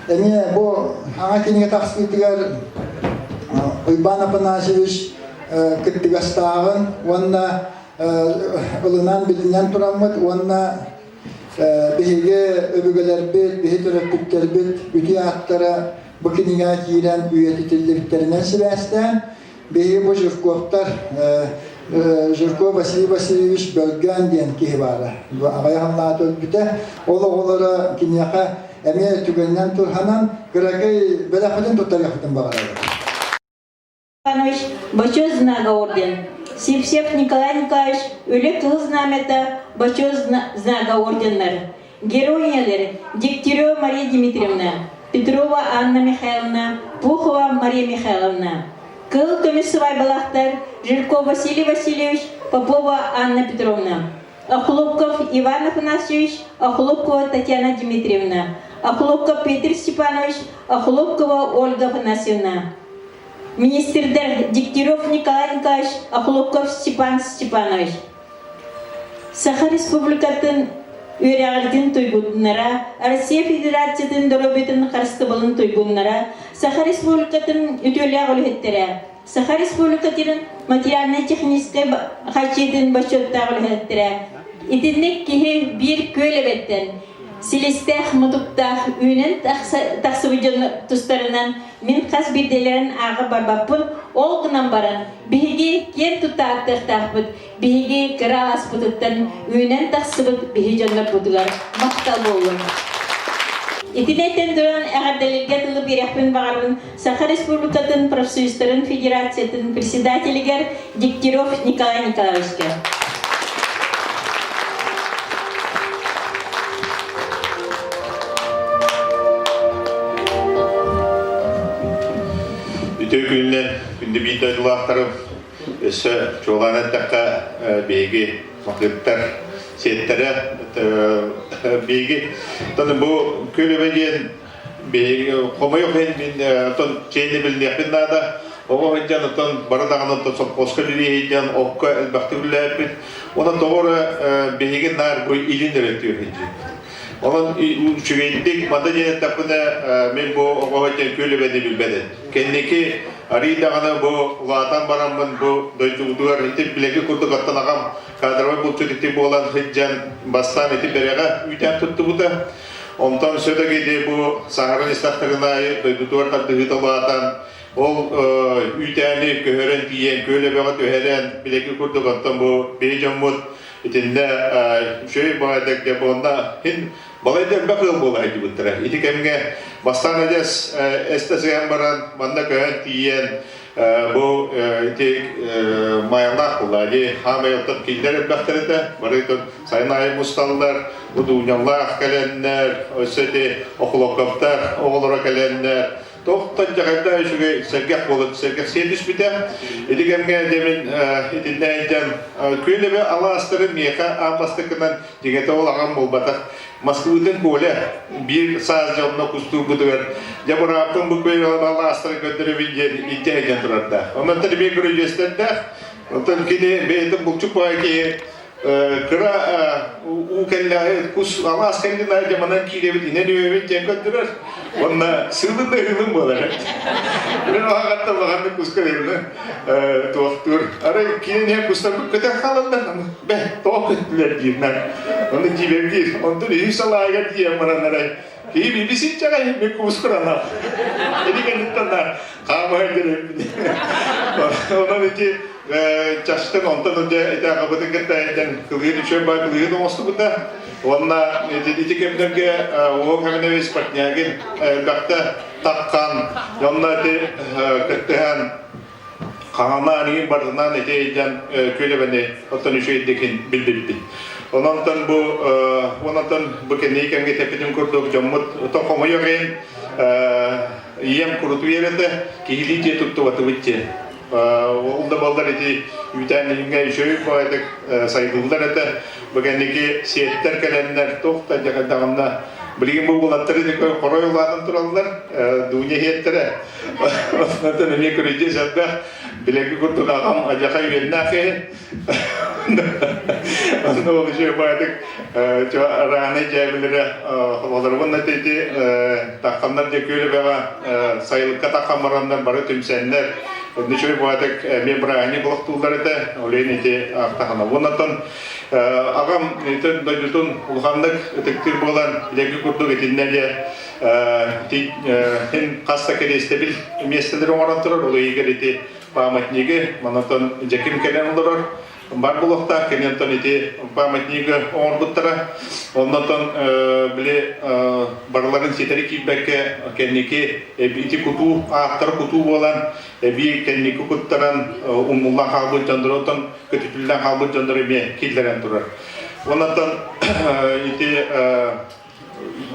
эмиэ бу саҥа кинигэ тахсыытыгар Уйбаан Афанасьевич кыттыгастааҕын уонна ылынан билинэн тураммыт уонна биһиги өбүгэлэрбит, биһи төрөппүттэрбит үтүө ааттара бу кинигэҕэ киирэн үйэтитиллибиттэринэн сибээстээн биһиги бу Жирковтар Жирков Василий Васильевич Бөлгөөн диэн киһи баара. Аҕыйах сыллааҕыта өлбүтэ. Ол оҕолоро киниэхэ эмиэ түгэнинэн турханан кыракый бэлэхпитин туттарыахпытын баҕарабыт. Иванович Бочуот Знага орден, Сивцев Николай Николаевич Үлэ Кыһыл Знамята Бочуот Знага орденнар, Героинялар Дегтярева Мария Дмитриевна, Петрова Анна Михайловна, Пухова Мария Михайловна, Кыһыл көмүс сыбаайбалаахтар Жирков Василий Васильевич, Попова Анна Петровна, Охлопков Иван Афанасьевич, Охлопкова Татьяна Дмитриевна, Охлопков Петр Степанович, Охлопкова Ольга Афанасьевна, Министрдэр Дегтярев Николай Николаевич, Охлопков Степан Степанович. Саха Республикатын үөрэҕирдин туйгуннара, Россия Федерациятын доруобуйатын харыстабылын туйгуннара, Саха Республикатын үтүөлээх үлэһиттэрэ, Саха Республикатын материальнай-техническэй хааччыйыытын бочуоттаах үлэһиттэрэ. Итинник киһи биир күөл эбэттэн силистээх, мутуктаах үүнэн тахсыбыт дьон тустарынан Мин хас биирдиилэрин ааҕа барбаппын, ол гынан баран, биһиги киэн тутта ааттыахтаахпыт, биһиги кыра ааспытыттан үүнэн тахсыбыт биһи дьоннорбутугар махтал буоллун. Итини этэн туран эҕэрдэлэргэ тылы биэриэхпин баҕарабын Саха Республикатын профсоюзтарын Федерациятын председателигэр Дегтярев Николай Николаевичка. Үтүө күнүнэн күндү биир дойдулаахтарым, өссө чуолаан эттэххэ, биһиги макыттар сиэттэрэ биһиги бу күлүбэ диэн Биһиги хомойуох иһин мин оттон чэйни билиниэхпин наада. Оҕо сылдьан оттон бары даҕаны оттон сопхуоска үлэлии сылдьан окко элбэхтик үлэлээбиппит. Онон тоҕо эрэ биһиги наар бу илин эрэ өттүгэр сылдьыбыт. Онон үчүгэйдик манна диэн эттэхпинэ мин бу оҕо сылдьан күөл эбэни билбэт этим. Кэнники арыый даҕаны бу улаатан бараммын бу дойдубутугар ити билэги курдук оттон аҕам кадровай булчут ити буолан сылдьан бастаан ити бэрэҕэ үүтээн туттубута. Онтон все-таки бу саһаран истэхтэрин аайы дойдутугар тардыһыыта улаатан, Ол үүтээни көһөрөн тиийэн, күөл эбэҕэ түһэрэн, билэги курдук оттон бу биһи дьоммут итиннэ үчүгэй баҕайдык дьэ буонна хин балайда элбэх ыал буола сылдьыбыттара. Ити кэмҥэ бастаан адьас эстэ сыһан баран манна көһөн тиийэн бу ити майалаах буолла дии хаамай оттон кинилэр элбэхтэр этэ бары сайын аайы мусталлар удуунньаллаах кэлэннэр өссө ити Охлоковтар оҕолоро кэлэннэр Тохтон дьаҕайда үчүгэй сэргэх буолан сэргэхсийэ түспүтэ. Ити кэмҥэ дэмин итиннэ илдьэн күөл эбэ алаастары миэхэ аан бастакынан дьиҥэтэ ол аҕам буолбатах. Москвытын Коля биир саас дьонно кустуурбутугар дьэ бырааппын бу күөл алаастары көрдөрөбүн диэн илдьэ сылдьан турардаах. Онон эмиэ көрүдьүөстэрдээх. Оттон кини бэйэтин булчук баҕа киһи кыра уу кэллэҕи кус алаас кэллин аайы манан киирэбит инэн үөбүт диэн көрдөрөр уонна сыылын да ыһыылын буолар мен аҕаттан улаханнык куска ыһыылы туохтуур арай киирэн иһэн кустарбыт көтөн хаалаллар бэ тоҕо көттүлэр диирнэр ону дьиибэргиир онтон үһүс алааһыгар тиийэн баран арай киһи бибисинчэҕэй мен кубускуранах ити кэнниттэн хаамыһан кэлэбит онон ити частын онтон дьэ ити аҕабытын кытта этэн кылыын үчүгэй баа кылыын оҥостубута уонна ити кэмнэргэ Уһук Хаминович Портнягин элбэхтэ таххан онно ити кыттыһан хаҥанаан иин барытынан ити илдьэн күөлэбэни оттон үчүгэйдикин билбиппит. Ононтон бу ононтон бу кэнники кэмҥэ тэппитим курдук дьоммут тохомойор иһин ийэм курутуйар этэ киһилии дьиэ туттубатыбыт диэн. Ол да буоллар ити үүтээн иһиҥҥэ үчүгэй баҕайытык сайдыллар этэ. Бу кэнники сиэттэр кэлэннэр туох да дьаҕайдаҕына билигин бу уолаттар ити хорой улаатан тураллар Дуня иһиэттэрэ. Онтон эмиэ көрүдьүөс элбэх билэрги курдук аҕам адьаха үөннээх киһи. Онно ол үчүгэй баҕайытык рааны дьээбилэрэ олорбун ити тахханнар дьэ күөл эбэҕэ сайылыкка таххан бараннар бары түмсэннэр үчүгэй баҕайытык эмиэ бырааһынньык олохтууллар этэ ол иһин ити ахтахана уоннаттан аҕам ити дойдутун улаханнык ытыктыыр буолан илэрги курдук итиннэ дьэ хин хас да кэриэстэбил миэстэлэри оҥорон турар ол иһигэр ити памятнигы манатан дьэким кэлэн олорор бар буолуохтаах кэнниттэн ити памятнигы оҥорбуттара оннотон били барыларын ситэри киирбэккэ кэнники ити кутуу ааттара кутуу буолан эбии кэнники куттаран умнуллан хаалбыт дьоннору оттон көтүтүллэн хаалбыт дьоннору эмиэ киллэрэн турар оннотон ити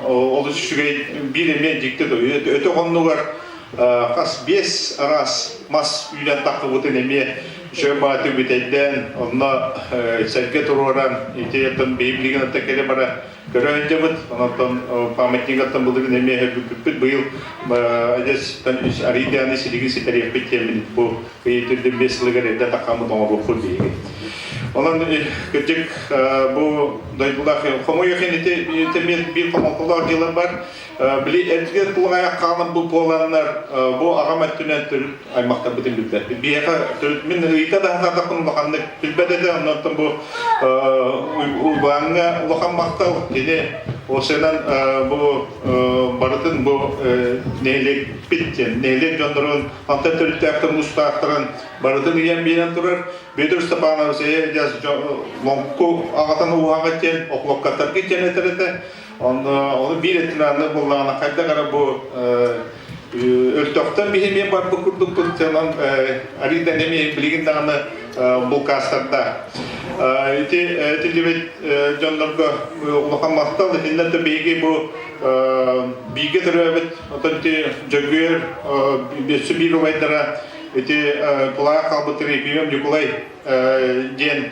олус үчүгэй биир эмиэ дьикти өтөх оннугар хас биэс араас мас үүнэн таххыбытын эмиэ үчүгэй бааты бүтэйдээн онно сэргэ туруоран ити оттон биһи билигин оттон кэлэ бара көрө сылдьабыт онтон памятникаттан былыргын эмиэ өлбүппүт быйыл эдестан арыйдааны силигин ситэриэхпит диэммин бу ыйытырдым биэс сылыгар эрдэ таххаммыт оҥоруохпут биһиги онон кырдьык бу дойдулаах хомойуох иһин ити биир хомолтолоох дьыала бар били эрдигэр тулаайах хаалан бу буоланнар бу аҕам өттүнэн төрүт аймахтарбытын билбэппит биһиэхэ төрүт мин ыйыта да сатаатахпын улаханнык билбэт этэ оннуттан бу Уйбааҥҥа улахан махтал кини осынан бу барытын бу нэһилиэкпит диэн нэһилиэк дьоннорун антан төрүттээхтэр мустаахтарын барытын ыйан биэрэн турар Петр Степанович Лоҥку аҕатын ууһаҕа диэн оклоккаттарга диэн этэр этэ. Ону биир өттүнэн буоллаҕына хайдах эрэ бу өлтөхтөн биһи эмиэ барбыт курдукпут онон арыйдан эмиэ билигин даҕаны булкаастарда. Ити этиллибит дьоннорго улахан махтал итиннэ да биһиги бу бииргэ төрөөбүт отон ити Дьөгүөр өссө биир убайдара Ити тулаайах хаалбыт Ефимов Ньукулай диэн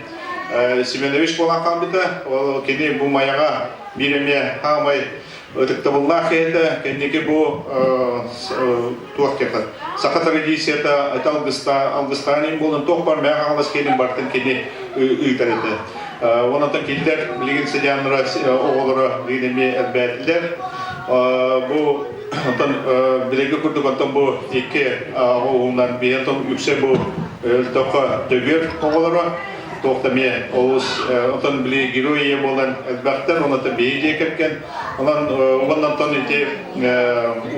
Семенович буолан хаалбыта. Ол кини бу Майаҕа биир эмиэ хаамай ытыктабыллаах киһитэ. Кэнники бу туох диэхэ саха традицията это алгыста алгыстаан буолан туох бар мээх аҕалас киһини бартын кини ыытар этэ. Онон кинилэр билигин сыдьааннара оҕолоро билигин эмиэ элбээтилэр. Бу Онтон билиҥҥи курдук онтон бу икки оҕуһунан биһиэн үксэ бу өлтөххө Дөгүөр оҕолоро. туох да эмиэ олус отон били герой ийэ буолан элбэхтэр, онон биһиги дьиэ кэргэн. Онон уоннантон ити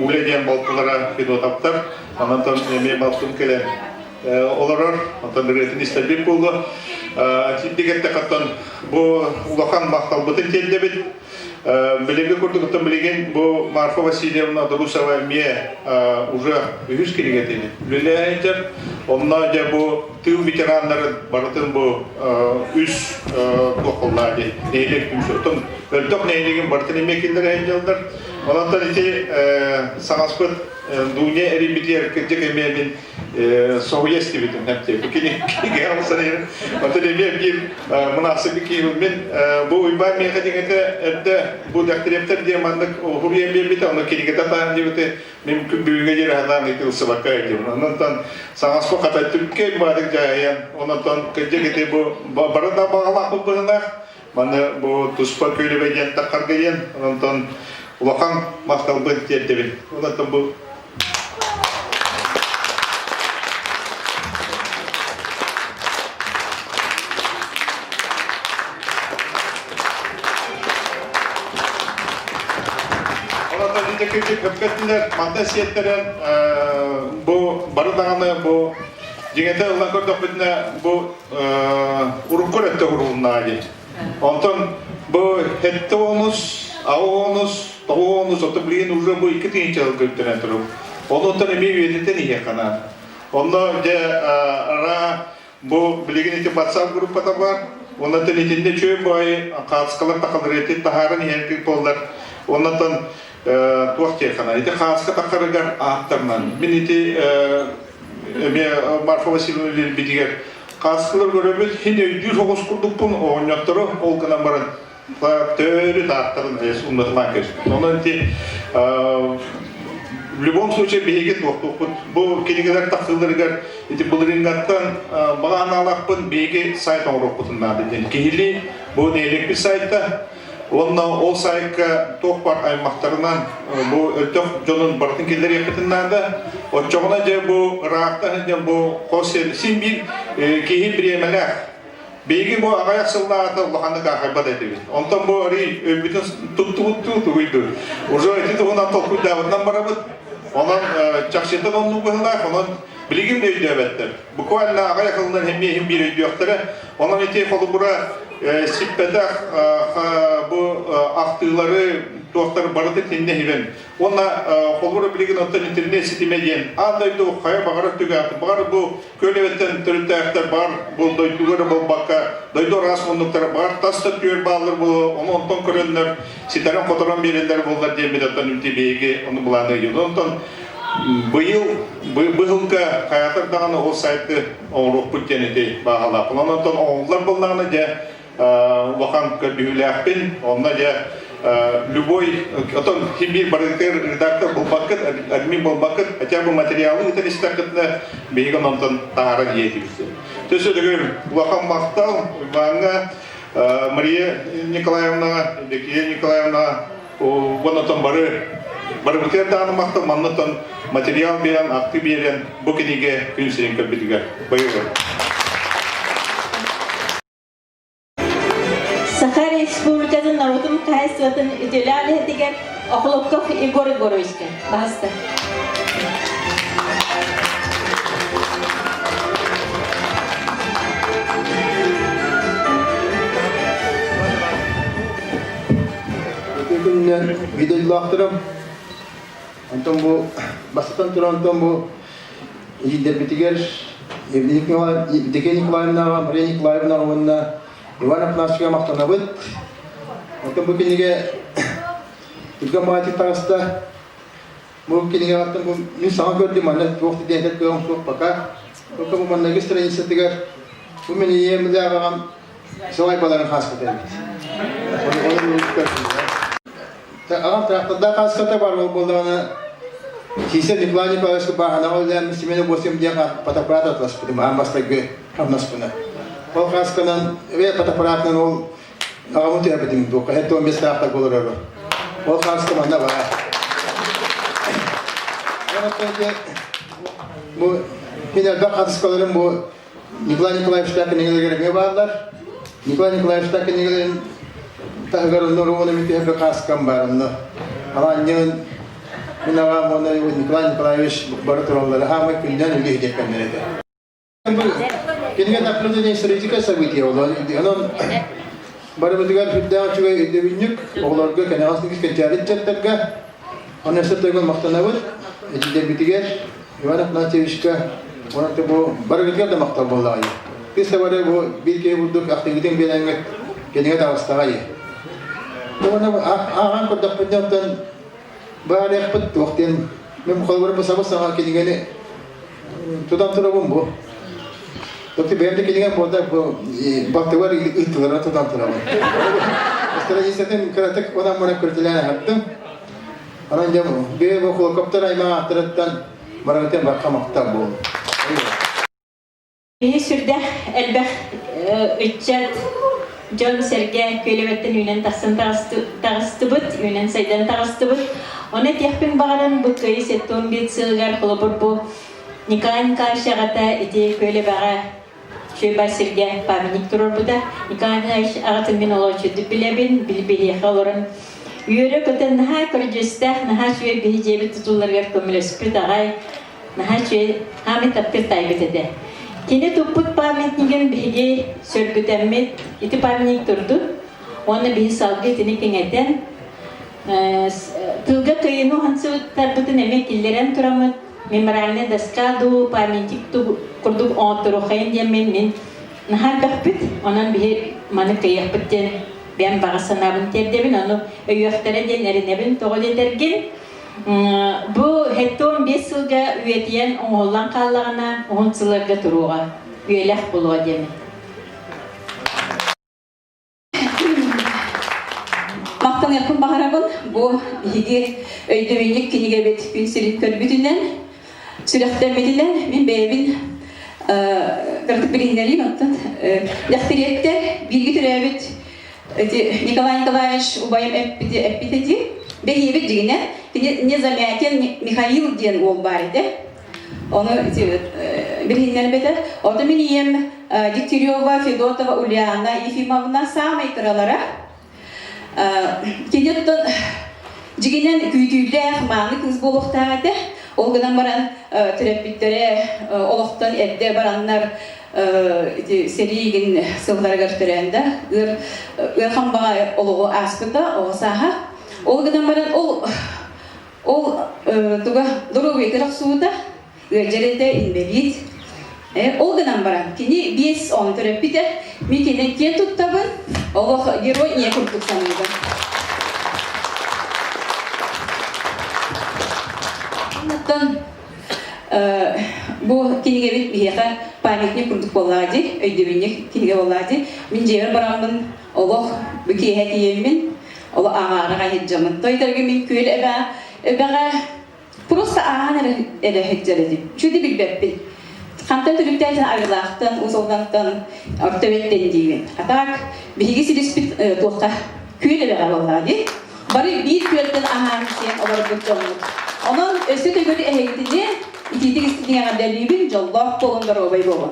Уля диэн балтылара Федотовтар, онон эмиэ балтым кэлэн олорор, онтон ырыатын истэрбит буолуо. Тиндигэттэхаттан бу улахан махталбытын тиэрдэбит. Билиҥҥи курдук билигин бу Марфа Васильевна Друсова эмиэ уже үһүс кинигэтин үлэлээн Онно дьэ бу тыыл ветераннарын барытын бу үс туоххуллаа дии нэһилиэк түмсү. Өлтөх нэһилиэгин барытын эмиэ киллэрэ дьаллар. Онон ити саҥаспыт Дуня эрийбитигэр кырдьык эмиэ мин соһуйа истибитим нэптиэ. Кини кинигэ алсарыйын. Оттон эмиэ биир мунаахсык киһибин мин бу Уйбаан миэхэ дьиҥэтэ эрдэ бу Дягтеревтэр диэн маннык уһуруйан биэрбитэ, ону кинигэтэ таһан диэбити мин бүгүҥҥэ диэри санаан ылсыбакка этим. Онон саҥаспы хата түркэй баадык дьаһайан, онон кырдьык ити бу бары да баҕалаахпыт быһыылаах. Маны бу туспа күөлүбэ диэн таххарга диэн, онон улахан махталбын тиэрдэбин. Онон бу Манта сиэттэрэн бу бары даҕаны бу дьиҥэтэ ылан көрдөхпүтүнэ бу урукку өттө уһурулуннаҕа дии. Онтон бу хэттэ онус, аҕа онус, тоҕу онус, оттон билигин уже бу 2000 сылга үктэнэн турабыт. Онуттан эмиэ үйэтитэн иһиэххэ наада. Онно дьэ ара бу билигин ити WhatsApp группата бар. Оннотон итиннэ үчүгэй баайы хааскалар тахалырыти таһааран иһэр буоллар. Оннотон туох диэххэ ити хааска тахарыгар ааттарынан. Мин ити эмиэ Марфа Васильевна биэрбитигэр Хааскылар көрөбүт, хин өйдүүр соҕус курдукпун, оҕонньоттору ол гынан баран төөрү тааттарын умнатылаан кэбиспит. Онон ити в любом случае биһиги туохтуохпут. Бу кинигэлэр тахсыыларыгар ити былырыыҥҥаттан баҕа анаалаахпын биһиги сайт оҥоруохпутун наада диэн. Киһилии бу нэһилиэкпит сайта Уонна ол сайтка туох баар аймахтарынан бу өлтөх дьонун барытын киллэриэхпитин наада. Оччоҕуна дьэ бу ыраахта сылдьан бу хос син биир киһи бириэмэлээх. Биһиги бу аҕыйах сыллааҕыта улаханнык аахайбат этибит. Онтон бу арый өйбүтүн туттубуттуу тугуйду. Уже ити туһунан толкуйдаабытынан барабыт. Онон чахчыта оннук быһыылаах, онон билигин да өйдөөбөттөр. Буквально аҕыйах ылынан эмиэ иһин биир өйдүөхтэрэ. Онон ити холобура сиппэтэх бу ахтыылары туохтары барытын итиннэ иһибин. Уонна холобура билигин оттон интернет ситимэ диэн аан дойду хайа баҕарар түгэҕэ баҕар бу көлөбөттөн төрүттээхтэр баҕар бу дойдуга эрэ буолбакка дойду араас муннуктара баҕар тас да түөр бааллар буолуо ону онтон көрөннөр ситэрэн-хоторон биэрэллэр буоллар диэн оттон үлтү биһиги ону былааны ыйыыбыт. Онтон быйыл быһылга хайатар даҕаны ол сайты оҥоруохпут диэн ити бааһалаахпын. Онон оҥоһуллар буоллаҕына дьэ улахан көрдүһүүлээхпин. Онно дьэ любой отон ким биир барытыгар редактор булбаккыт, админ булбаккыт, хотя бы материалы ыытан истэххитинэ биһиги онтон таһааран иһиэтибит. Төсө төгүл улахан махтал Иваҥҥа, Мария Николаевнаҕа, Евдокия Николаевнаҕа Уонна бары барыбытыгар даҕаны махтал маннаттан материал биэрэн, акты биэрэн бу кинигэ күн сирин көрбүтүгэр байылар. Саха Республикатын норуотун хаһаайыстыбатын үтүөлээх үлэһитигэр Охлопков Егор Егоровичка. Баһаста. Ити күнүнэн видеолаахтарым. Онтон бу бастатан туран онтон бу лидербитигэр Евдокия Николаевнаҕа, Мария Николаевнаҕа уонна Иван Афанасьевичка махтанабыт. Онтон бу кинигэ түргэн баҕайытык таҕыста. Бу кинигэҕиттэн бу мин саҥа көрдүм, манна туох да диэн этэр кыаҕым суох пока. Только бу манныгы страницатыгар бу мин ийэм аҕам Сылайбаларын хааската эбит. Аҕам трактордаах хааската бар ол буоллаҕына Сиисэ Николай Николаевичка бааһынаҕа үлэлээн Семен Восемь диэн фотоаппарат атласпытым аан бастакы хамнаспына. Ол хаасканан эбээ фотоаппаратынан ол аҕабын түһэрбитим дуокка 75 трактор олорору. Ол хааска манна баар. Бу мин элбэх хааскаларым бу. Николай Николаевичтаах кинигэлэригэр эмиэ бааллар. Николай Николаевичтаах кинигэлэрин таһыгар онно Роман Митиһэбэ кааскам баар онно. Алаанньын мин аҕам уонна Николай Николаевич бары тураллара хаамай күннээн үлэ иһдиэккэннэр этэ. Кинигэ наблюдение историческое событие онон барыбытыгар сүрдээх үчүгэй өйдөбүнньүк оҕолорго кэнэҕэс кэнчээри ыччаттарга Онно өссө төгүл махтанабыт эдьиийдэрбитигэр Иван Афанасьевичка уонна бу барыгытыгар да махтал буоллаҕай. Тыс да бары бу биир киһи курдук ахтыгытын биэрэҥҥит кинигэ таҕыстаҕай. Уонна ааҕан көрдөхпүнэ оттон баарыахпыт туох диэн мин холобур бу сабыс саҥа кинигэни тутан турабын бу. Тобто бэйэм да кинигэм буолда бу балтыбар ыыттылара тутан турабын. Страницатын кыратык онон мунан көрүтэлээн аһардым. Онон дьэ бэйэ бу Кулаковтар аймаҕаахтарыттан барыгытын барха махтал буолун. Биһи сүрдээх элбэх ыччат дьон-сэргэ күөлэбэттэн үүнэн тахсан таҕыстыбыт, үүнэн сайдан таҕыстыбыт. Ону этиэхпин баҕаран бу Кыайыы 75 сылыгар холобур бу Николай Николаевич аҕата ити Күөлэбэҕэ Чүөбэ сиргэ памятник туруорбута. Николай Николаевич аҕатын мин олооччутук билэбин, билбиһиэхэ олорон үөрэ-көтө наһаа көрдьүөстээх, наһаа үчүгэй биһи дьиэбит тутулларыгар көмөлөспүт аҕай, наһаа үчүгэй, хаамый таптыыр таайбыт этэ. Кини туппут памятнигын биһиги сөргүтэммит, ити памятник турдун, уонна биһи салгыы итини кэҥэтэн, тылга кыайыыны уһансыбыттарбытын эмиэ киллэрэн тураммыт, мемориальная доска дуу, памятник дуу курдук оҥотторуоххайын диэммин мин наһаа элбэхпит, онон биһи маны кыайыахпыт диэн бэйэм баҕа санаабын тиэрдэбин, ону өйүөхтэрэ диэн эрэнэбин, тоҕо диэтэргин, бу 75 сылга үйэтийэн оҥоһуллан хааллаҕына, уһун сылларга туруоҕа, үйэлээх буолуоҕа диэммин. Махтаныахпын баҕарабын бу биһиги өйдөбүнньүк кинигэбит күн сирин көрбүтүнэн, сүрэхтэммитинэн мин бэйэбин кыратык билиһиннэриим оттон Дэхтириэттэр бииргэ төрөөбүт ити Николай Николаевич убайым эппити эппит этии бэһиэбит дьигинэ кини Незамятин Михаил диэн уол баар этэ Ону билиһиннэрбитэ. Ото мин ийэм Дегтярева Федотова Ульяна Ефимовна саамай кыралара. Кини оттон дьигинэн күүтүүлээх мааны кыыс буолуохтаах этэ. Ол гынан баран төрөппүттэрэ олохтон эрдэ бараннар ити сэриигин сылларыгар төрөөн да ыар ыарахан баҕа олоҕу ааспыта оҕо сааһа. Ол гынан баран ол Ол туга доруобуйатыгар охсубута, ыалдьар этэ, инбэлиит. Ол гынан баран, кини 5 ону төрөппүтэ, мин кининэн киэн туттабын, олох герой ийэ курдук саныыбын. Оттон бу кинигэбит биһиэхэ памятник курдук буоллаҕа дии, өйдөбүнньүк кинигэ буоллаҕа дии. Мин дьиэбэр бараммын олох бу киэһэ тиийэммин Ол ааҕаары хайыдьамын. Тойтарга мин күөл эбэ эбэҕэ просто ааһан эрэ эрэ сылдьар этим. Чүдү билбэппин. Хантан төрүттээтин Арыылаахтан, Уус Алдантан, Орто Эбэттэн диибин. А так биһиги силиспит туохха күөл эбэҕэ буоллаҕа дии. Бары биир күөлтэн аһаан сиэн олорбут дьоммут. Онон өссө төгүл эһигитини итиитик истиҥ эҕэрдэлиибин, дьоллоох буолун, доруобай буолун.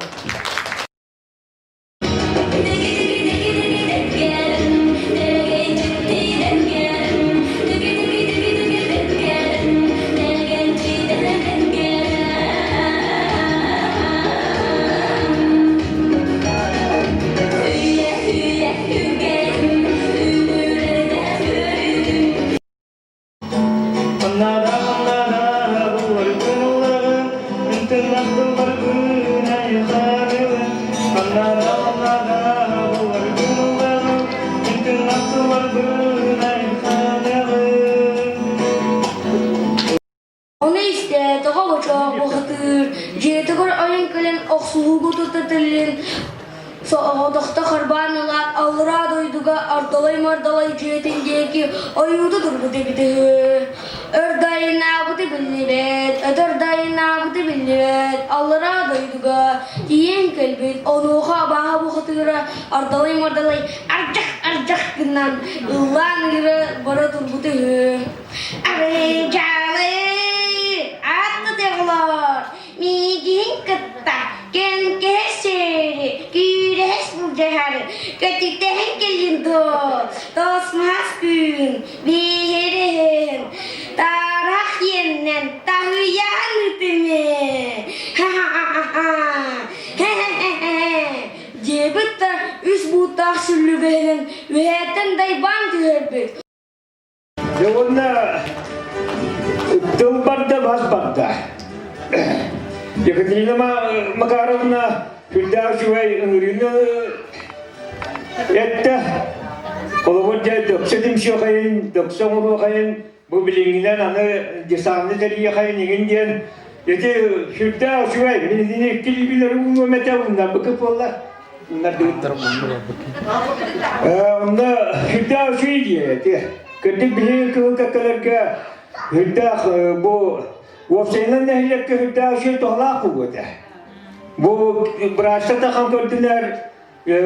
Ону истээт, оҕо-бочоох бухатыыр, дьиэтигэр ойон кэлэн охсуһууга тутатыллын соҕотохто харбаан ылаат аллараа дойдуга ардалай-мардалай дьиэтин диэки ойуута турбут эбитэ үһү. Өр да айаннаабыта биллибэт, өтөр да айаннаабыта биллибэт, аллараа дойдуга тиийэн кэлбит, онуоха абааһы бухатыыра ардалай-мардалай ардьах-ардьах гынан ыллаан ыыра бара турбута үһү. Арыйдьаалы, ааттатыалар, миигин кытта. Кэнкэһэ сээри, киирэһэ сылдьыһары, көтүтэһэн кэлин дуо, тоосмаас күн, биһириһин, тарах иэннэн таһыйаан ытымы. Ха-ха-ха-ха, хэ-хэ-хэ-хэ, диэбит да үс бууттаах сүллүгэһинэн үөһээттэн дайбаан түһэрбит. Дьэ уонна тыл барда, бас барда. Екатерина Макаровна сүрдээх үчүгэй ыҥырыыны эттэ. Холобур дьэ дөксө түмсүөхайын, дөксө оҥоруохайын, бу билиҥҥинэн аны десанты тэрийиэхэйин игин диэн ити сүрдээх үчүгэй. Мин итини икки илиибин уунуом этэ, ууннарбыккыт буолла. Онно сүрдээх үчүгэй дии ити. Кырдьык биһиги кыһыл кэккэлэргэ сүрдээх бу уопсайынан нэһилиэккэ сүрдээх үчүгэй туһалаах буолуо этэ. Бу быраастар да хам көрдүлэр,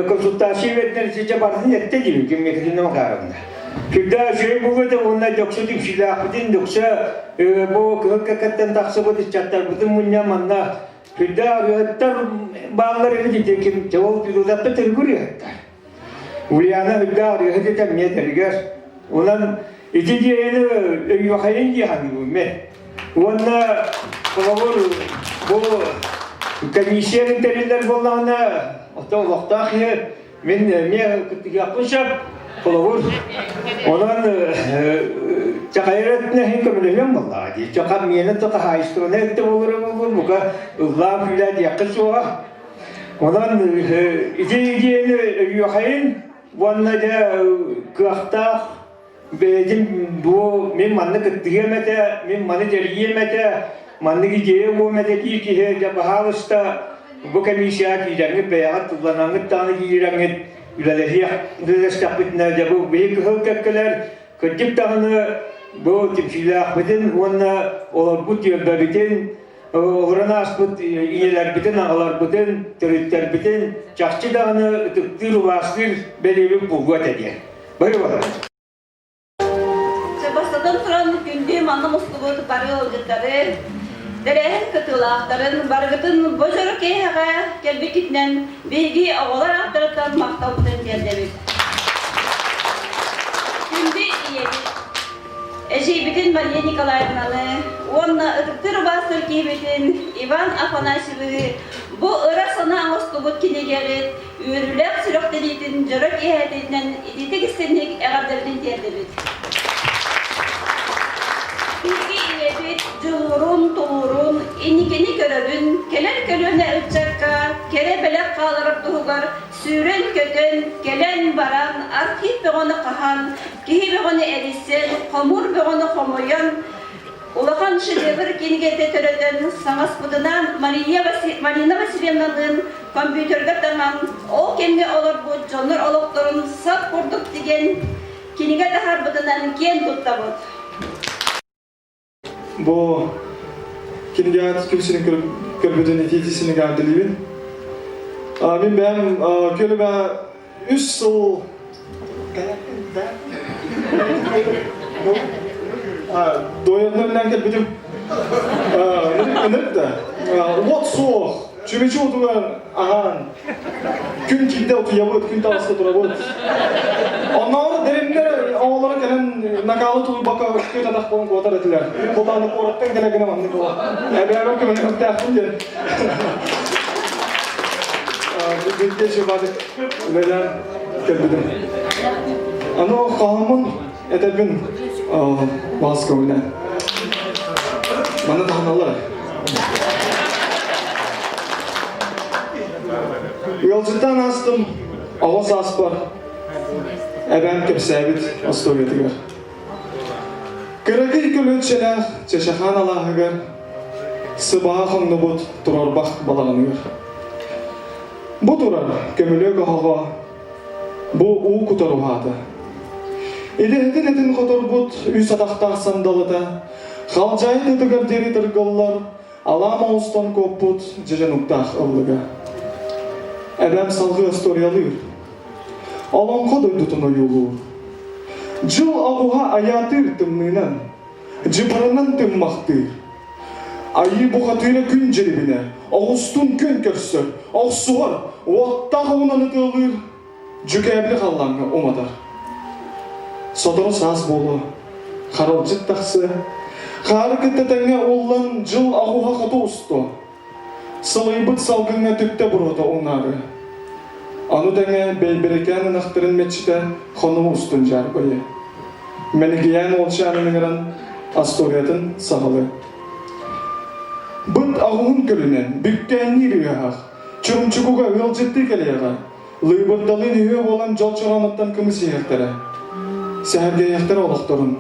консультация биэрдилэр итиччэ барытын эттэ диибин ким Екатерина Макаровна. Сүрдээх үчүгэй буолуо этэ уонна дөксө түмсүүлээхпитин, дөксө бу кыһыл кэккэттэн тахсыбыт ыччаттарбытын мунньан манна Күндэ ырыаһыттар бааллар эбит ити ким ол пилотаппыт төрүкү ырыаһыттар. Ульяна үрдээх ырыаһыт этэ эмиэ тэригэр. Онон ити диэни өйүөхайын дии саныыбын мен. Уонна холобур бу комиссиянын тэриллэр буоллаҕына, оттон олохтоох киһи Мин эмиэ кыттыһыахпын сөп. Холобур, онон чахайар өттүнэ иһин көмөлөһүөм буоллаҕа дии. Чаха миэнэ то хаһаайыстыбанай өттө буолара буолуо, бука ыллаан күүлээ диэххэ суоҕа. Онон ити идиэни өйүөхэйин уонна дьэ кыахтаах бэйэтин бу мин манна кыттыһыам этэ, мин маны тэрийиэм этэ, маннык идея буолуом этэ диир киһи дьэ баһаалыста бу комиссияҕа киирэҥҥит бэйэҕит тылланаҥҥыт даҕаны киирэҥҥит үлэлэһиэх үлэлэстэхпитинэ дьэ бу биһи кыһыл кэккэлэр кырдьык даҕаны бу түмсүүлээхпитин уонна олорбут түөлбэбитин олорон ааспыт ийэлэрбитин, аҕаларбытын, төрүттэрбитин чахчы даҕаны ытыктыыр, убаастыыр бэлиэбит буолуо этэ диэн. Бары барар. Бастатан туран, күндү манна мустубут бары ыалдьыттары, тэрээһин кытыылаахтарын барыгытын бу дьоро киэһэҕэ кэлбиккитинэн биһиги оҕолор ааттарыттан махталбытын тиэрдэбит. Күндү ийэбит, Эдьиийбитин Мария Николаевнаны уонна ытыктыыр убаастыыр киһибитин Иван Афанасьевиһы бу ыра санаа оҥостубут кинигэҕит үөрүүлээх сүрэхтэниитин дьоро киэһэтинэн итиитик истиҥник эҕэрдэбитин тиэрдэбит. Биһиги ийэбит дьулуурун, тулуурун, инникини көрөрүн, кэлэр көлүөнэ ыччакка кэрэ бэлэх хааларар туһугар сүүрэн-көтөн, кэлэн-баран, архив бөҕөнү хаһан, киһи бөҕөнү эрийсэн, хомуур бөҕөнү хомуйан, улахан шедевр кинигэтэ төрөтөн, саҥаспытынаан Мария Марина Васильевналыын компьютерга таҥан, ол кэмҥэ олорбут дьоннор олохторун сап курдук тигэн, кинигэ таһаарбытынан киэн туттабыт. Бу кинигэҕит күн сирин көрбүтүн итии синигардилиибин. Мин бэйэм күөлүбэ үс сыл Дуойаннарынан кэлбитим. Ынырык да. Уот суох. Чүмэчи уотугар аһаан Күн киирдэ утуйабыт, күн таҕыста турабыт. Оннооҕор дэримнэр оҕолоро кэлэн накалы тулуйбакка күөт атах буолан куотар этилэр. Мин булааны куораттан кэлэ гына маннык буола. Эбээбэр көмөлөһүөхтээхпин диэн. Бииргэ чыбаатык үлэлээн кэлбитим. Аны хоһооммун этэрбин баас көҥүлээн. Манна таһыналлар. Ыалдьыттаан аастым оҕо сааспар эбээм кэпсээбит остуоруйатыгар. Кыракый көлүөччэлээх Чэчэхаан алааһыгар сыбаҕа хоҥнубут турарбах балаҕаныгар. Бу турар көмүлүөк оһоҕо бу уу кутар уһаата. Идэһитин этин хоторбут үс атахтаах сандалыта халдьаайы тытыгар диэри тыргыллар алаам оҥостон куоппут дьэдьэн уктаах ыллыга. Эбэм салгыы остуоруйалыыр. Олоҥхо дойдутун ойуулуур. Дьыл оҕуһа айаатыыр тымныынан, дьыбарынан тыммахтыыр. Айыы бухатыыра күн дьирибинэ, оҕустун күн көрсөр, охсуһар, уоттаах уунан ытыалыыр, дьүкээбили халлааҥҥа уматар. Сотору саас буолуо, харалдьыт тахсыа, хаары кытта тэҥҥэ ууллан дьыл аҕуһа хоту устуо. Сылыйбыт салгыҥҥа түптэ буруота унаары. Ону тэҥэ Бэйбэрикээн ынахтарын мэччитэ хонуу устун дьаарбайа. Мэнигийээн уолчаанын ыҥыран остуоруйатын саҕалыы. Быт аҕуһун көлүнэн бүккээнниир ыаһах, Чурумчукуга ыалдьыттыы кэлиэҕэ, Лыыбырдалыын үһүө буолан дьол чороонуттан кымыс иһиэхтэрэ. Сэһэргэһиэхтэрэ олохторун,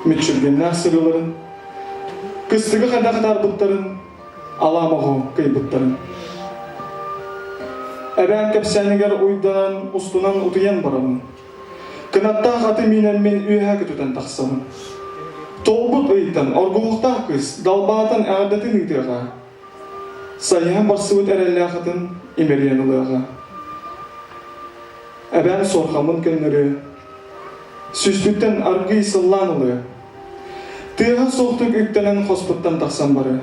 мүччүргэннээх сырыыларын, кыстыгы хайдах атаарбыттарын, алаамаҕы кыйбыттарын. Эбээн кэпсээнигэр уйданан, устунан утуйан барабын. Кынаттаах аты миинэммин үөһэ көтүтэн тахсабын. Туолбут ыйтан оргуһуохтаах кыыс далбаатан эҕэрдэтин ыытыаҕа. Сайыһан барсыбыт эрэллээх атын имэрийэн ылыаҕа. Эбээм суорҕаммын көннөрүө, сүүспүттэн аргыый сыллаан ылыа. Тыаһа суохтук үктэнэн хоспуттан тахсан барыа.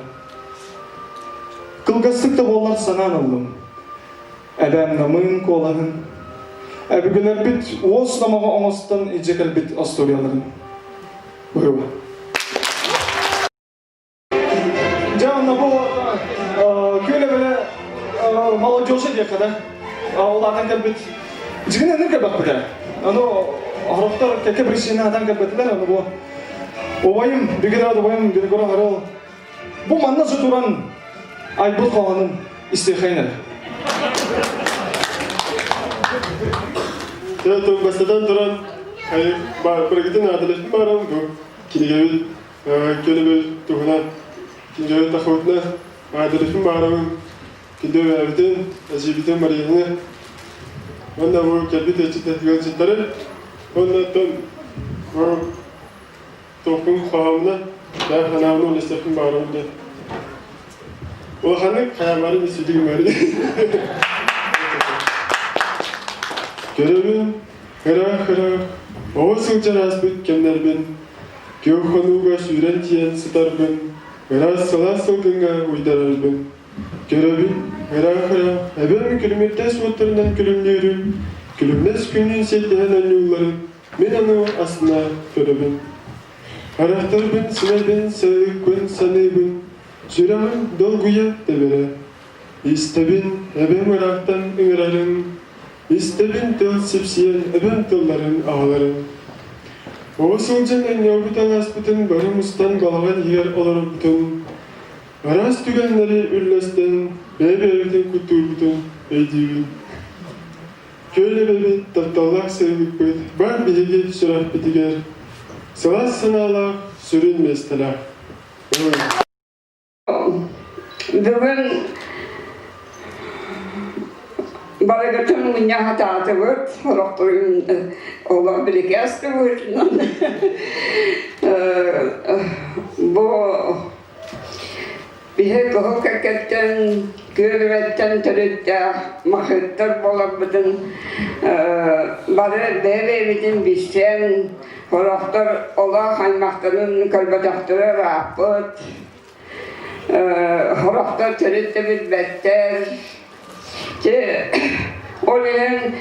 Кылгастык да буоллар санаан ыллым. Эбээм намыын куолаһын, өбүгэлэрбит уос номоҕо оҥостон илдьэ кэлбит остуоруйаларын. Быһыба. Дьэ, онно бу күөл эбэлэ молодежи диэххэ да, улаатан кэлбит. Дьиҥинэн ыныр кэлбэппитэ. Ону хорохтор кэккэ причина атан кэлбэтилэр. Ону бу убайым, Бигират убайым Григорий Харыл бу манна туран айбыт хоһоонун истиэхэйин эрэ. Дьэ, бастатан туран, барыгытын аадаласпын баарым бу кинигэбит Көлөбүр туһунан кинигэбит тахыбытына аадырыспын баарабын күндү эбээбитин, эдьиийбитин Марияны уонна бу кэлбит ыалдьыттары уонна оттон бу туохпун хоһоомуна бэйэм санаабын үллэстиэхпин баҕарабын диэн улаханнык хайаамары истибитим Көрөбүн, ыраах-ыраах, оҕо сылдьар ааспыт кэмнэрбин Күөх хонууга сүүрэн тиийэн сытарбын, ыраас сылаас сылгыҥҥа уйдарарбын көрөбүн, ыраах-ыраах эбэм күлүмүрдэс уоттарынан күлүмнүүрүн, күлүмнэс күнүн сиэттиһэн оонньуулларын мин ону астына көрөбүн. Харахтарбын симэбин, сылыкпын саныыбын, сүрэҕим долгуйа тэбэрэ. Истэбин эбэм ыраахтан ыҥырарын, Истэбин тыл сипсийэн эбэм тылларын аҕаларын. Оҕо сылдьан оонньообут алааспытын бары мустан балаҕан иһигэр олорорбутун, араас түгэннэри үллэстэн бэйэ-бэйэбитин куттуурбутун өйдүүбүн. Күөл эбэбит, тапталлаах сайылыкпыт бар биһиги сүрэхпитигэр сылаас санаалаах сүрүн миэстэлээх. Бүгүн барыгытын мунньа сатаатыбыт, сорохторун олох бирикээс да быһыытынан бу биһи кыһыл кэккэттэн, күөлүбэттэн төрүттээх махыттар буоларбытын бары бэйэ-бэйэбитин билсэн, сорохтор олох аймахтарын көрбөтөхтөрө ырааппыт, Сорохтор төрүт да билбэттэр. Ол иһин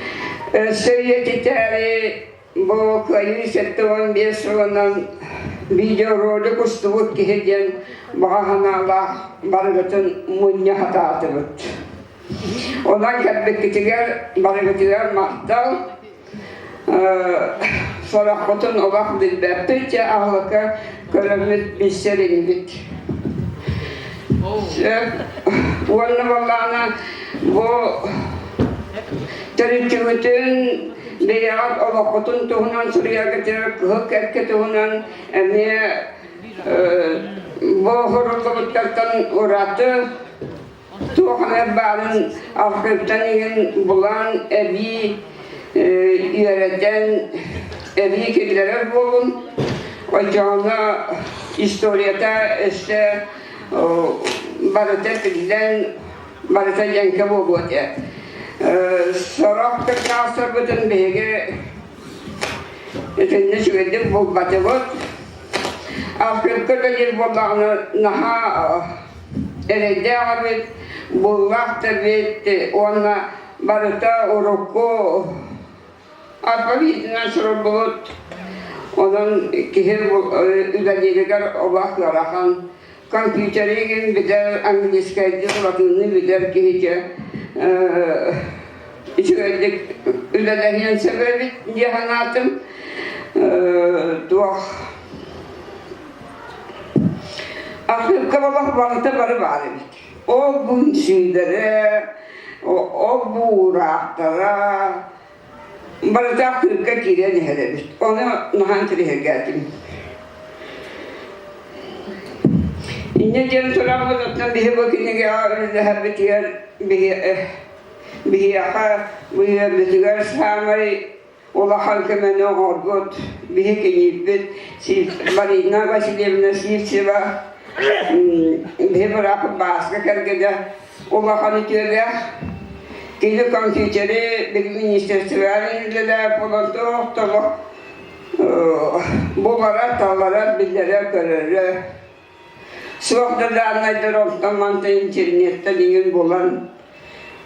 өссө үйэтитээри бу Кыайыы 75 сылынан видеоролик устубут киһи диэн баҕа санаалаах барыгытын мунньа сатаатыбыт. Онон кэлбиккитигэр барыгытыгар махтал. Сорохпутун олох билбэппит, дьэ аһылыкка көрөммүт билсэр инибит. Уонна буоллаҕына бу төрүччүгүтүн бэйэҕит олоххутун туһунан суруйаргытыгар кыһыл кэркэ туһунан эмиэ бу суруллубуттартан ураты Туох эмэ баарын архыыптан иһин булан эбии үөрэтэн эбии киллэрэр буолун. Оччоҕуна историята өссө барыта биллэн, барыта дьэҥкэ буолуо этэ. Сорох кырдьаҕастарбытын биһиги итиннэ үчүгэйдик булбатыбыт. Архыыпка үлэлиир буоллаҕына наһаа эрэйдээх эбит, буллаах да эбит уонна барыта урукку алфавитынан суруллубут. Онон киһи үлэлииригэр олох ыарахан. Компьютеры билэр, английскайдыы, латынныы билэр киһитэ үчүгэйдик үлэлэһиэн сөп эбит дии санаатым. Туох архыыпка олох барыта бары баар эбит. Ол бу үҥсүүлэрэ, ол бу уураахтара барыта архыыпка киирэн иһэр эбит. Ону наһаа интэриэһиргээтим. Инньэ диэн тураммыт оттон биһи бу кинигэҕэ үлэлэһэрбитигэр биһи биһиэхэ быыһыырбытыгар саамай улахан көмөнү оҥорбут биһи кинииппит Марина Васильевна Сивцева биһи бырааппыт Бааска кэргэнэ улахан үтүөлээх кини компьютери билим министерствоҕа үлэлээх буолан туох тобох булара талара билэрэ көрөрө Суох да дааннайдар онтон мантан интернеттэн иҥин булан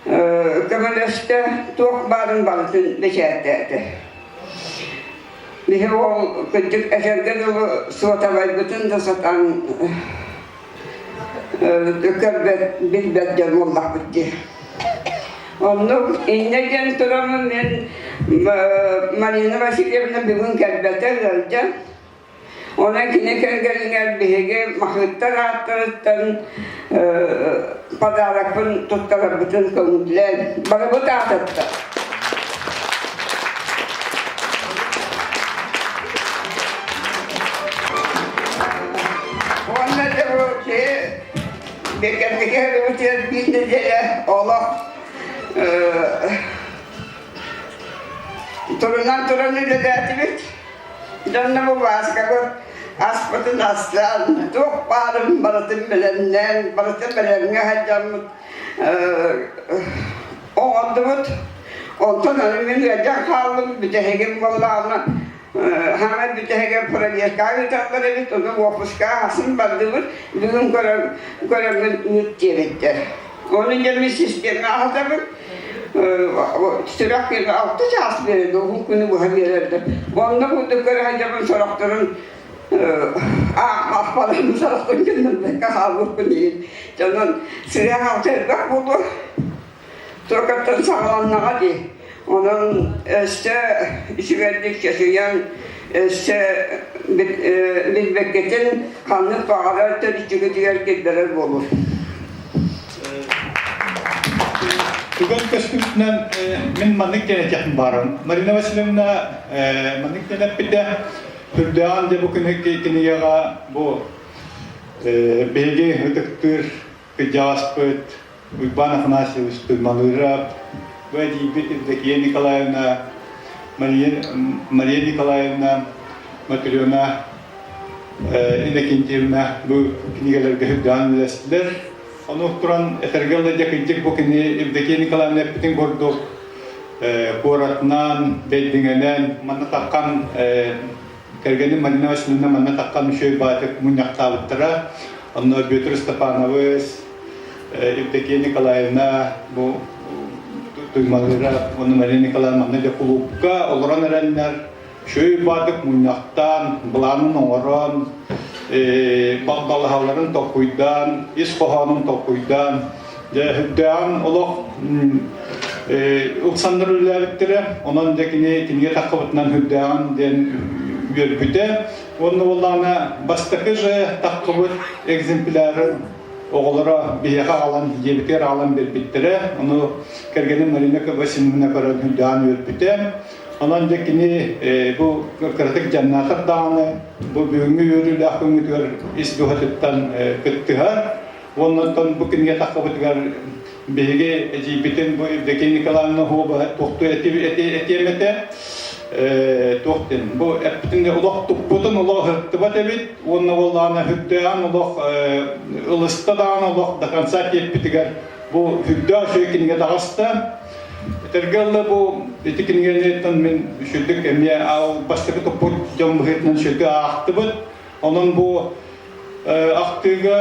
көмөлөстө, туох баарын барытын бэчээттээтэ. Биһи ол кырдьык этэргэ дылы суотабайбытын да сатаан көрбөт, билбэт дьон буоллахпыт дии. Оннук инньэ диэн тураммын мин Марина Васильевна бүгүн кэлбэтэ ыалдьан Онон кини кэргэнигэр биһиги Махыттар ааттарыттан подарокпын туттарарбытын көҥүллээн барыбыт аатыттан. Уонна дьэ бу киһи бэкэрдики өлүбүтүгэр биир нэдиэлэ олох турунан туран үлэлээтибит. Дьонно бу Бааскабыт аспытын астаан, туох баарын барытын бэлэмнээн, барытын бэлэмҥэ сылдьаммыт оҥордубут. Онтон аны мин ыалдьан хааллым, бүтэһигим буоллаҕына хаҥас бүтэһигэр проверкаҕа ыыталлар эбит, ону уоппускаҕа асын бардыбыт, бүгүн көрөн көрөммүн ыыт диэбиттэр. Ону дьэ мин систиэмэ аһатабын, сүрэх күнү алта чаас биэрэр, уһун күнү быһа биэрэрдэр. Онно курдук көрө сылдьабын сорохторун аахпаларын сорохторун көннөрбөккө хаалбыппын иһин. Дьонун сүрэх алта элбэх буолуо. Туокаттан саҕаланнаҕа дии. Онон өссө үчүгэйдик чочуйан, өссө билбэккитин ханнык баҕарар төрүччүгүтүгэр киллэрэр буолуо. Түгэн көстүүтүнэн мин маннык диэн этиэхпин баарым. Марина Васильевна маннык диэн эппитэ, үрдээҕин дьэ бу күнү кинигэҕэ бу биһиги ытыктыыр кырдьаҕаспыт Уйбаан Афанасьевич Туймалыырап, бу эдьиийбит Евдокия Николаевна, Мария, Мария Николаевна, Матрена Иннокентьевна бу кинигэлэргэ үрдээн үлэстилэр. Ону туран этэргэ дылы дьэ кырдьык бу кини Евдокия Николаевна эппитин курдук куоратынан, Бэйдиҥэнэн манна таххан кэргэним Марина Васильевна манна таххан үчүгэй баатык мунньахтаабыттара. Онно Петр Степанович, Евдокия Николаевна бу Туймалыыра уонна Мария Николаевна манна дьэ кулуупка олорон эрэннэр үчүгэй баатык мунньахтаан, былаанын оҥорон, балаһаларын толкуйдаан, ис хоһоонун толкуйдаан, дьэ үрдээҕин олох ыксаннар үлэлээбиттэрэ. Онон дьэ кини кинигэ таххыбытынан үрдээҕин диэн үөрбүтэ. Уонна буоллаҕына бастакы же таххыбыт экземплярын оҕолоро биһиэхэ аҕалан дьиэбитигэр аҕалан биэрбиттэрэ. Ону кэргэним Марина Васильевна көрөн үрдээҕин үөрбүтэ. Онон дьэ кини бу кыратык дьаннаатар даҕаны бу бүгүҥҥү үөрүүлээх күҥҥүтүгэр ис дууһатыттан кыттыһар. Уонна бу кинигэ таххыбытыгар биһиги эдьиийбитин бу Евдокия Николаевна Хуоба туохтуу этиэм этэ туох диэн бу эппитин олох туппутун олох ыһыктыбат эбит уонна буоллаҕына үрдээҕин олох ылыста даҕаны олох до конца тиэппитигэр бу үрдээх үчүгэй кинигэ таҕыста. Этэргэ дылы бу ити кинигэниттэн мин үчүгдүк эмиэ бастакы туппут дьон быһыытынан үчүгдүк аахтыбыт. Онон бу ахтыыга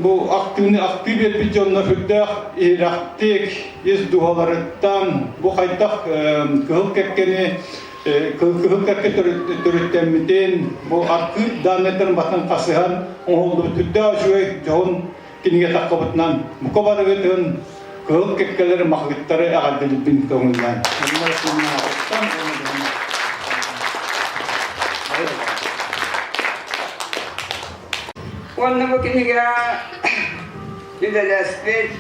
бу ахтыыны ахтыы биэрбит дьонно сүрдээх иһирэхтик ис дууһаларыттан бу хайдах кыһыл кэккэни кыһыл кэккэ төрүттэммитин бу архыып дааннайдарын батан хасыһан оҥоһуллубут сүрдээх үчүгэй дьоһун кинигэ таххыбытынан бука барыгытын кыһыл кэккэлэри махыттары эҕэрдэлиирбин көҥүллээн. Уонна бу кинигэ үлэлэспит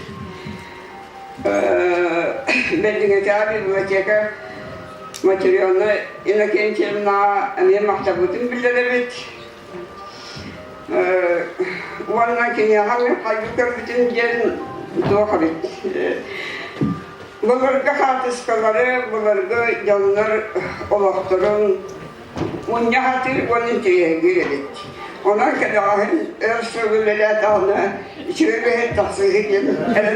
Бэлиҥэтээҕи библиотека Материона Иннокентьевнаҕа эмиэ махтабытын биллэрэбит. Уонна киниэхэ мин хайгыы көрбүтүм диэн туох эбит. Былыргы хаартыскалары, былыргы дьоннор олохторун мунньа сатыыр уонна интэриэһиргиир эбит. Онон кэтэҕэһин өр сыл үлэлээтэҕинэ үчүгэй бэһин тахсыыһы диэн эрэ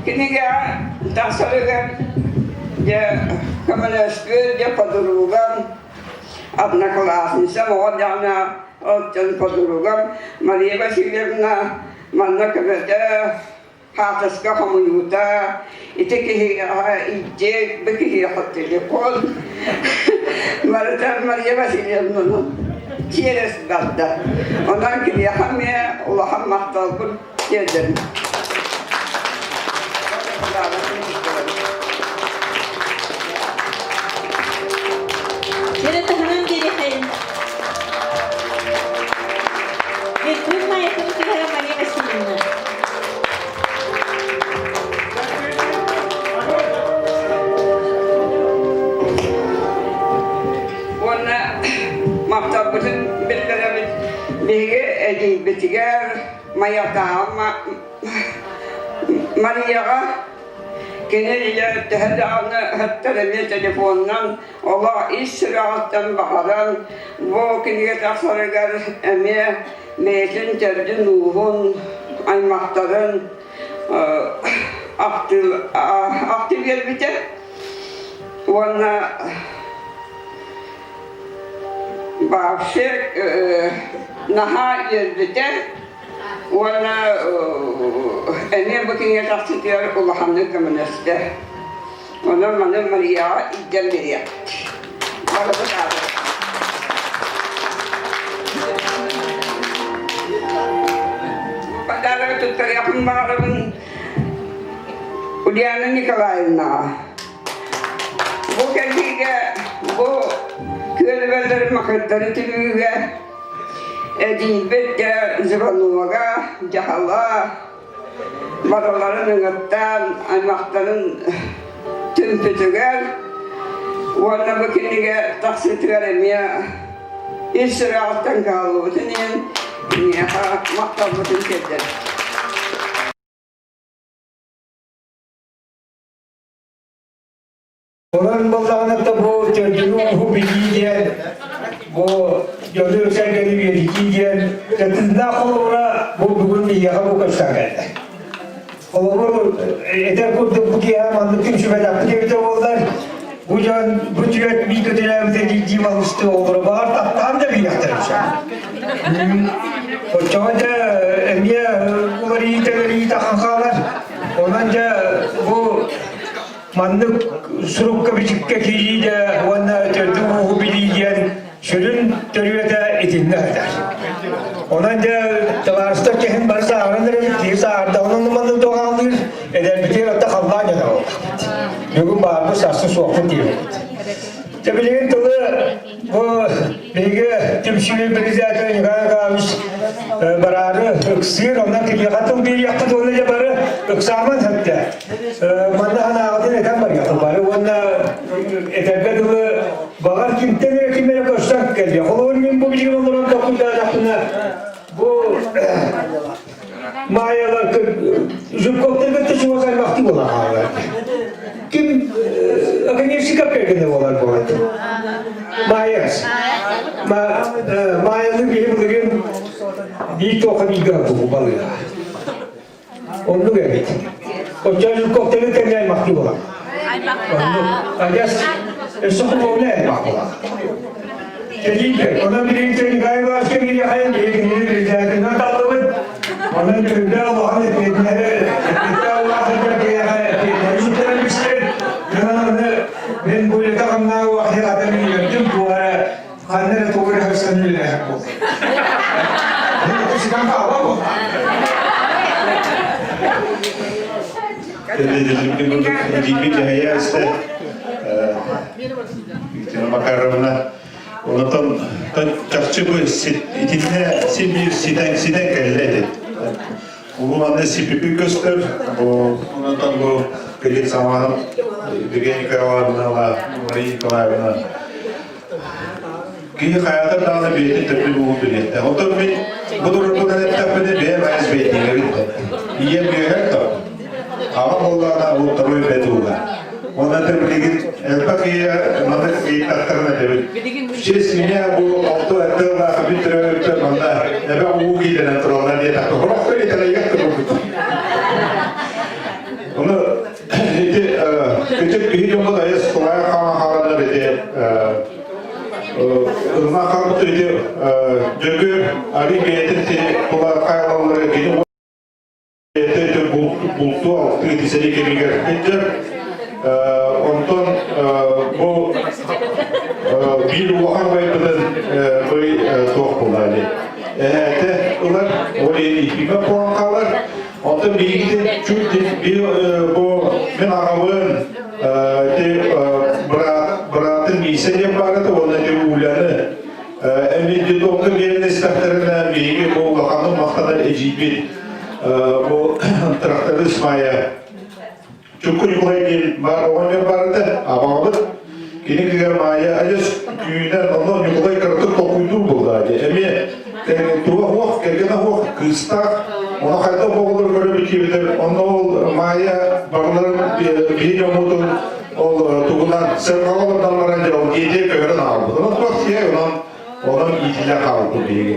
Кинигэҕэ тахсарыгар дьэ көмөлөспүт, дьэ подругам, одноклассницам оҕо даҕаны оттон подругам Мария Васильевна манна көмөтө, хаатыска хомуйуута, ити киһиэхэ илдьи, бу киһиэхэ телефон барыта Мария Васильевнаны тиэрэ барда. Онон киниэхэ эмиэ улахан махталбын тиэрдэбин. Дьэрэ таһынан биэриэхэйин. Бүппүт Майатын кыыһа Мария Васильевна. Уонна махталбытын биллэрэбит биһиги эдьиийбитигэр Майатааҕы Марияҕа кини ийэ төһө даҕаны ыһыктар эмиэ телефонунан олох ис сүрэҕиттэн баҕаран бу кинигэ тахсарыгар эмиэ бэйэтин төрдүн-ууһун аймахтарын ахтыы биэрбитэ уонна вообще наһаа үөрбүтэ уонна эмиэ бу кинигэ тахсыытыгар улаханнык көмөлөстө. Онон маны Марияҕа илдьэн биэриэхпит. Барыбыт аабыт. Подарок туттарыахпын баҕарабын Ульяна Николаевнаҕа. Бу кэлиигэ, бу күөлүбэллэри макыттары түмүүгэ эдьиийбит звонога, дьаһала, барыларын ыҥыртаан аймахтарын түмпүтүгэр уонна бу кинигэ тахсыытыгар эмиэ ис сүрэҕиттэн кыһаллыбытын иһин киниэхэ махталбытын тиэрдэбит. Онон буоллаҕына да бу төрдүнү-ууһу билии диэн, бу дьону-сэргэни үөрэтии диэн тыыннаах холобура бу бүгүн биһиэхэ бу көстөн кэллэ. Холобур, этэр курдук бу киэһэ маннык түмсүбэтэхпит эбитэ буоллар, бу дьон бу түөрт бииргэ төрөөбүтэ дии малыстыы оҕолоро баҕар таптаан да билиэхтэрин сөп. Оччоҕо дьэ эмиэ уларыйыы-тэлэрийии тахан хаалар. Онон дьэ бу Маннык сурукка-бичиккэ киириигэ уонна төрдү-ууһу билии диэн сүрүн төрүөтэ итиннэ сытар. Онон дьэ табаарыстар киһин бары сааһыран эрэбит, киһи сааһырдаҕына маннык доҕаалыыр, эдэрбитигэр атта халлаан дьоно буоллахпыт. Бүгүн баарбыт, сарсын суохпут диэбиппит. Дьэ билигин тылы Бу биһиги түмсүү председателэ Николай Николаевич бараары ыксыыр, онон киниэхэ тыл биэриэхпит уонна дьэ бары ыксааман сөптө. Манна санааҕытын этэн барыахпыт бары уонна этэргэ дылы баҕар кимтэн эрэ ким эрэ көрсөн кэлиэ. Холобур мин бу билигин олорон толкуйдаатахпына бу Майалар Зубковтар кытта чугас аймахтыы буолан хаалар. Ким Оконешников кэргэнэ буолар буолат. Майас. Майаны биһи былырыын биир туохха бииргэ балыга. Оннук эбит. Оччо Жирковтары тэҥэ аймахтыы буолар. Адьас өссө кулуобуна аймах буолар. Кэлиитэ. Онон билигин Николай Ивановичка биэриэхэйин, биһиги кинини председателинэн таллыбыт. Онон түрдээх улахан эппиэтинэһи, эппиэттээх улахан сылдьар киһиэхэ эппиэтинэһи сүктэрэн бистибит. Онон аны мин бу үлэтэ хамнаа уахыйа атын үөрдүм, туох эрэ ханна эрэ тугу эрэ хассан үлэлэһэр буолла. Ситэн хаалла буолла. Екатерина Макаровна, онтон чахчы бу итиннэ син биир ситэн ситэн кэллэ ити. Улуу манна сипипи көстөр, бу онтон бу кэлин саманым Евгения Николаевна, Мария Николаевна киһи хайата даҕаны бэйэтин төрдүн ууһун билиэхтээх. Оттон мин бу турарбынан эттэхпинэ бэйэм айас бэйэтиҥэбин да. Ийэм үөһэр да. Аҕам буоллаҕына ол второй бэт ууга. Онон да билигин элбэх ийэ маннык ыйыттахтарына этэбин. В честь меня бу алты отделлаах бүтүн төрөөбүттэр манна эбэ уу киилэнэн тураллар диэтэхпэ. Хорохтор итэлэйгэх турбут. Ону ити күтүк биһи дьоммут айас тулаайах хаалан хааланнар ити ылына хаалбыт ити Дьөгүөр арыы бэйэтин сири тула хаалаллары кини бэйэтэ бултуу алтыы ити сэрии кэмигэр сылдьар. Онтон бу биир улахан байбытын бый туох буолла эһээтэ ылар, ол иһин ииппэ буолан хаалар. Онтон биһигитин чуть бу мин аҕабын ити быраатын Миисэ диэн баар этэ уонна ити Уляны эми детдомка биэрэн истэхтэринэ биһиги бу улаханнык махтанар эдьиийбит бу тракторист Майя Чукку Ньукулай диэн баар оҕонньор баар этэ, абаҕабыт. Кини кыыһа Маайа адьас күүнэн, онно Ньукулай кыратык толкуйдуур буолла дии. Эмиэ туга суох, кэргэнэ суох, кыыстаах. Ону хайдах оҕолору көрөбүт диэбитэр, онно ол Маайа барыларын биһи дьоммутун ол тугунан сэргэҕэ олордон баран дьэ ол дьиэтигэр көһөрөн аҕалбыт. Онон туох сиэ, онон онон иитиллэн хаалбыт биһиги.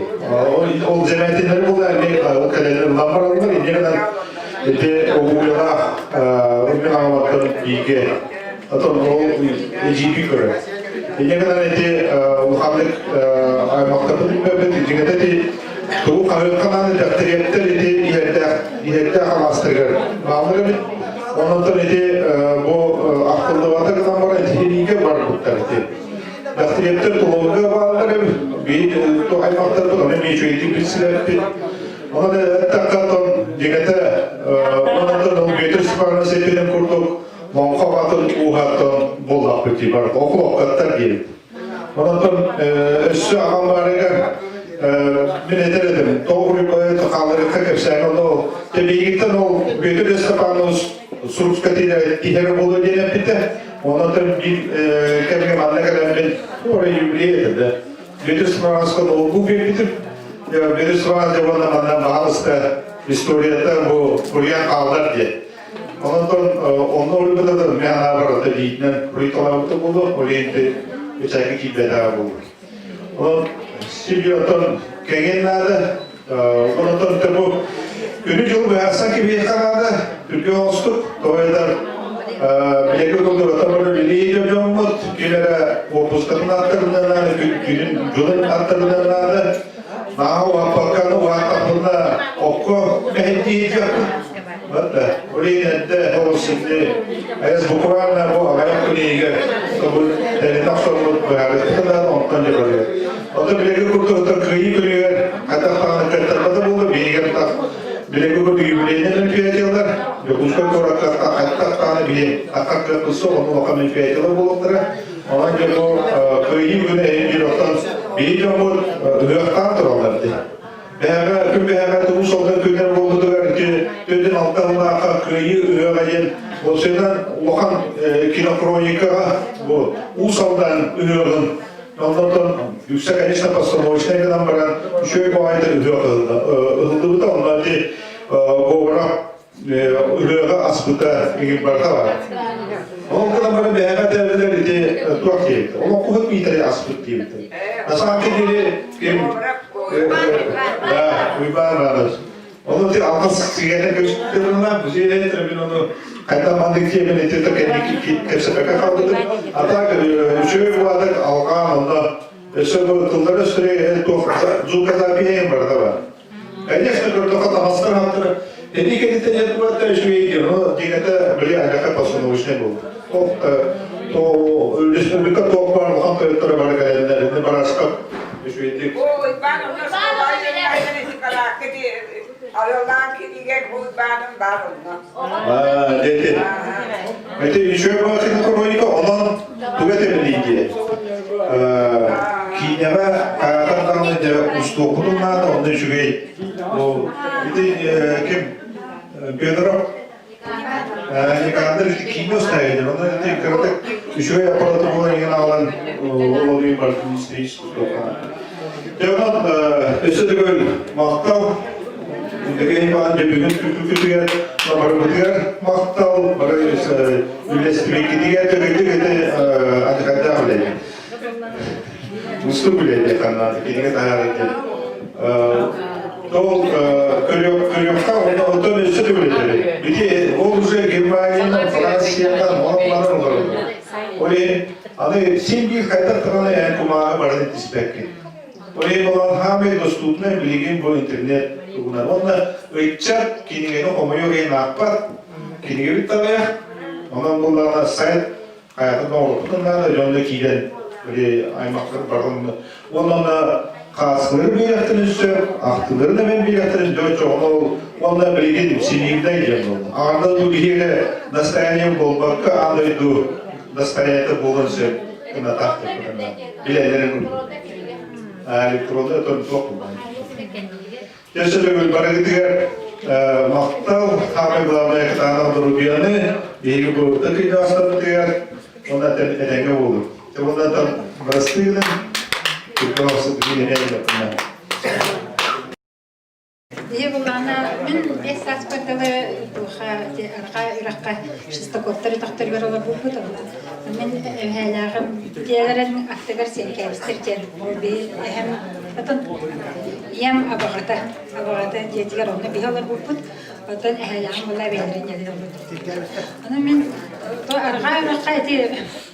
Ол зэмэтиннэри була эмиэ ол кэлэлэр ылан бараллар, инньэ гынан ити огуулялаах мин аҕабаттан бииргэ отон ол эдьиийбит көрөр. Инньэ гынан ити улаханнык аймахтарбыт билбэппит, дьиҥэтэ ити тугу хаһыакка наада дэхтириэптэр ити иһэрдээх иһэрдээх алаастарыгар бааллар эбит. Онон ити бу ахтыллыбата гынан баран ити сэриигэ барбыттар ити. Дэхтириэптэр тулалыга бааллар эбит. Биир аймахтарбыт ону эмиэ үчүгэйдик билсилэрбит. Онон эттэххэ оттон дьиҥэтэ онон ол Бүөтүр Степанович эппитин курдук Лоҥхо атын ууһаттан буллахпыт дии бар окулоккаттар диэбит. Онон өссө аҕам баарыгар мин этэр этим тоҕо хааларыкка кэпсээн ону тэбиигиттэн ол Бүөтүр Степанович сурукка тиһэрэ буолуо диэн эппитэ. Онон биир кэмҥэ манна кэлэммин ора юбилей этэ да. Бүөтүр Степановичка ноутбук биэрбитим. Бүөтүр Степанович уонна манна баҕалыста историята бу суруйан хааллар диэн. Онтон онно өлбүтэ да мен анаабар ата биитинэн руйталаабыта буолуо, ол иһин үчэйгэ киирбэтэҕэ буолуо. Онон сибиотон кэҥин наада, онтон бу күнү-дьыл быһаарсан кибиэхэ наада, түргэн оҕустук, тоҕо этэр билэги култуурата бары билии дьоммут, ким эрэ уоппускатын аттарынан наада, күнүн дьылын аттарынан наада, нааһа уһаппакканы уһааттахпына окко мэһэйдиэхпит. Бата, Улиинэнтэ олус ити айас буквально бу аҕыйах күн иһигэр тобу тэринэ охсоммут быһаарыахтара онтон дьэ Ото билеги курдук кыайыы күнүгэр хатах даҕаны кыаттарбата буолла биһигэр тах билеги курдук юбилейнай мероприятиялар Дьокуускай куоракка хаттах даҕаны били хаттах кыахпыт суох ону улахан мероприятиялар буолуохтара. Онон дьэ бу кыайыы күнэ эһиги оттон биһи дьоммут ыһыахтаан тураллар дии. Бэһэҕэ күн бэһэҕэ тумус алдан күннэр буолбутугар ити төрдүн алта сыллаахха Кыайыы ыһыаҕа диэн уопсайынан улахан кинохроникаҕа бу Уус Алдан ыһыаҕын оннотон үксэ конечно постановочнай гынан баран үчүгэй баҕайыта ыһыах ыһыллыбыта онно ити говора ырыаҕа аспыта игин барыта бар. Ол гынан баран бэһэҕэ тэбилэр ити туох диэбит. Олоҥхоһут Миитэрэй аспыт диэбит. На самом деле ким да, Уйбаан Иванович. Ону ти алгыс сигэнэ көстөрүнэ бу сиэрэ мин ону хайда маннык тиэмэн ити кэнники кэпсэпэккэ хаалбытым. А так үчүгэй буолаатык алҕаан онно өссө бу тыллары өстөрө туох звукозапиһин барыта бар. Конечно, көрдөххө таҥастар хаттар эти кэнниттэн этбаттар үчүгэй диэн, ону дигэтэ били аяка постановочный был. Тох то республика туох бар улахан тойоттора бары кэлэннэр, инни барашка үчүгэйдик. Арылаан кинигэ Уйбааным бар онно. Дети. Эти үчүгэй баҕатыгы хроника, онон туга этэмилий диye. Киинэҕэ хаатан даҕаны дьэ устуохпутун наада, онно үчүгэй. Ол ити ким Петров Никандр ити киинэ устайдыр. Онно ити кыратык үчүгэй аппараты буолан иҥэн аҕалан ол олуйун бартын исторический устуоххана. Дьэ онон өссө төгүл махтал Дэгэй баан бүгүн күтүгэр барыбытыгар махтал бары үлэстибиккитигэр төгүлдүк ити адьакардаах үлэни. Устук үлэни ханнааты кинигэ таһаарар диэн. Ол көрүөххэ онтон өссө төгүлүтэр. Бити ол уже Германияны, Франциядан онон олороллор. Ол иһин аны син биир хайдах даҕаны эн кумааҕы барытын тиспэккин. Ол иһин болон хаамай доступнай билигин бу интернет тугунан. Онно ыччат кинигэни хомойуох иһин аахпат, кинигэбит таҕайах. Онон буллаҕына сайт хайатын оҥорбутун наада, дьонно киирэн били аймахтар барылын. Уонна онно хааскылары биэриэхтэрин сөп, ахтыларын эмэн биэриэхтэрин сөп, чоҕун ол уонна билигин всемирный диэн буолла. Аҕарда бу биһиэхэ настроением буолбакка аан дойду настроениета буолуон сөп гына тахтыппытына билэллэрин курдук. Электронный отон суох булбан. Өссө төгүл барыгытыгар махтал, самое главное кытаанах доруобуйаны, биһиги бу ытык ыйдаастарбытыгар уонна этэҥҥэ буолур. Уонна там бырастыы гынан, Ийэ буллаҕына, мин 5 сааспар дылы туоха арҕаа үрэххэ Шестаковтар өтөхтөрүгэр олорбуппут онно. Мин эһээлээҕим дьиэлэрин аттыгар Сиэнкээбистэр диэн ол биһи эһэм отон ийэм абаҕата абаҕата дьиэтигэр онно биһи олорбуппут. Оттон эһээлээҕим буолла эбээлэрин дьиэтигэр олорбуппут. Онон мин то арҕаа үрэххэ ити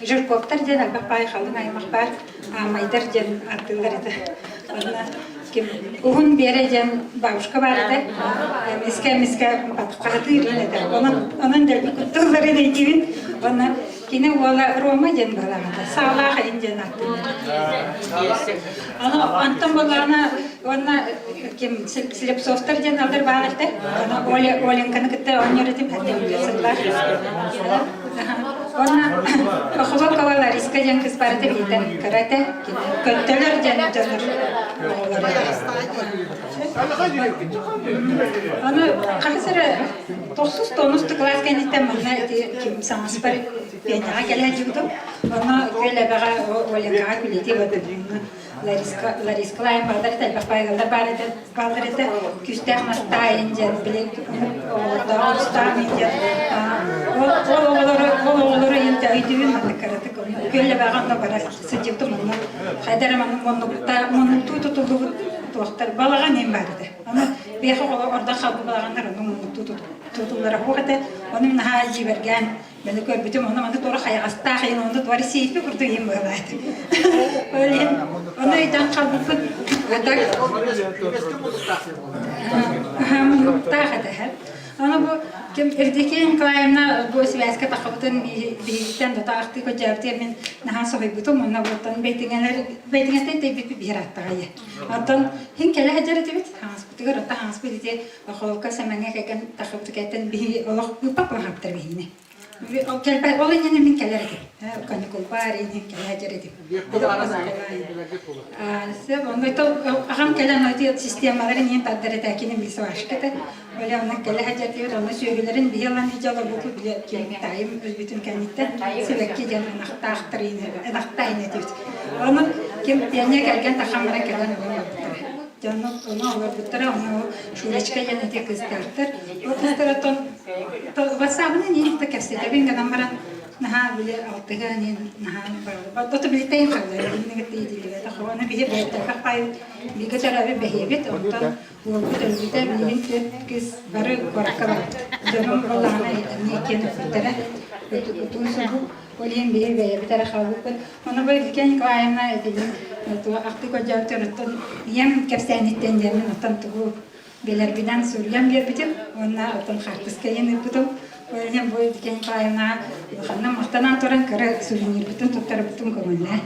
Жирковтар диэн элбэх баай халыҥ аймах баар Аамайдар диэн ааттыыллар этэ. Онно ким Уһун Биэрэ диэн бабушка баар этэ. Эмискэ эмискэ хаһытыыр этэ. Онон онон дэлби кутталларын өйдүүбүн. Онно кини уола Рома диэн баалаҕата. Саалаах ин диэн ааттыыллар. Аны онтон буоллаҕына уонна ким Слепцовтар диэн алдар баар этэ. Аны Оля Оленьканы кытта оонньуур этим. Сыллаах. Уонна Пахолокова Лариска диэн кыс барыта бииртэн кыра этэ. Көттөлөр диэн дьоннор оҕолоро. Аны хаһыс эрэ тохсус тонус кылаас кэнниттэн манна ити ким саҥаспар пионерга кэлэ сылдьыбытым. Онно күөл эбэҕэ Оленкаҕа күлэтии бардым. Лариска Ларискалаайын бааллар этэ, элбэх баайгалар баар этэ, бааллар этэ. Күүстээх Настаайын диэн били оҕолордоох Устаан диэн ол ол оҕолору ол оҕолору иһин өйдүүбүн маннык кыратык күөл эбэҕэ онно бара сылдьыбытым онно хайда эрэ маннык муннукта муннуктуу тутуллубут туохтар балаҕан иһин баар этэ. Ону биэхэ оҕолор ордох хаалбыт балаҕаннар онно муннуктуу тутуллара суох этэ. Ону наһаа дьиибэргээн Маны көрбүтүм, ону маны туора хайаҕастаах иһин, ону туора сиэппи курдук иһин быһалаат. Ол иһин, ону өйдөөн хаалбыппын. А так, муннуктаах этэ. Аны бу ким Евдокия Николаевна бу связка тахабытын биһигиттэн дота ахтыы көдьөөбүтүгэр мин наһаа соһуйбутум. Онно буоттан бэйтиҥэлэр бэйтиҥэттэн тэйбиппит биһир аттаҕайы. Оттон хин кэлэ сылдьар этибит, хаҥаспытыгар, оттон хаҥаспыт ити Охолка Сэмэҥҥэ кэлэн тахыбыт биһи олох ыыппат буолаахтар биһини. Ол кэлбэ ол иннинэ мин кэлэр этим. Каникулбар иннин кэлэ этим. Сөп, онно аҕам кэлэн ити системаларын иһин тардар этэ, кини билсибашка этэ. Оле онно кэлэ сылдьар онно сүөһүлэрин биһи ылан илдьэ олорбуппут били ким таайым өлбүтүн кэнниттэн сибэкки диэн ынахтаахтар ынахтаах этибит. Ону ким пионер кэргэн таххан баран кэлэн ылан барбыттара. Дьонно ону олорбуттара, ону Шурочка диэн ити кыыстаахтар. Ол кыыстар оттон ватсабынан иин да кэпсэтэбин гынан баран наһаа били алтыга иин наһаа ото билитэйин халлар иннигит иитиллибэтэх. Оны биһи бэйтэхэх пай бигэ төрөбүт бэһиэбит онтон Уолбут өлбүтэ, билигин түөрт кыыс бары куоракка барбыт. Дьонум буоллаҕына эмиэ киэн өлбүттэрэ. Утуу субу. Ол иһин биһи бэйэбит эрэ хаалбыппыт. Ону бу Евдокия Николаевна итини ахтыы көрдөөбүт ийэм кэпсээниттэн диэммин оттон тугу билэрбинэн суруйан биэрбитим уонна оттон хаартыска иһин ыыппытым. Ол иһин бу Евдокия Николаевнаҕа улаханнык махтанан туран кыра сувенирбытын туттарбытым көҥүллээн.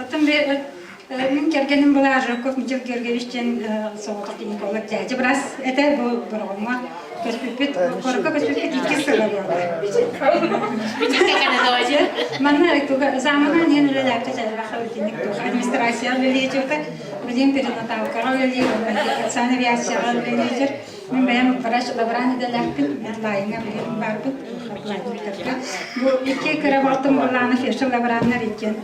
Оттон мин кэргэним была Жирков Михаил Георгиевич диэн соҕотох гинеколог дьээдьэ быраас этэ бу Бороҕоҥҥо көспүппүт куоракка көспүппүт иккис сыла буолла. Манна замынан иһэн үлэлээбитэ элбэх итинник администрацияҕа үлэлиэчүтэ билигин перинаталкаҕа үлэлиир санавиацияҕа үлэлиир Мин бэйэм врач лаборант идэлээхпин, медлайҥа билигин баарбын, платниктарга. Бу икки кыра балтым буоллаҕына фельдшер лабораннар иккиэн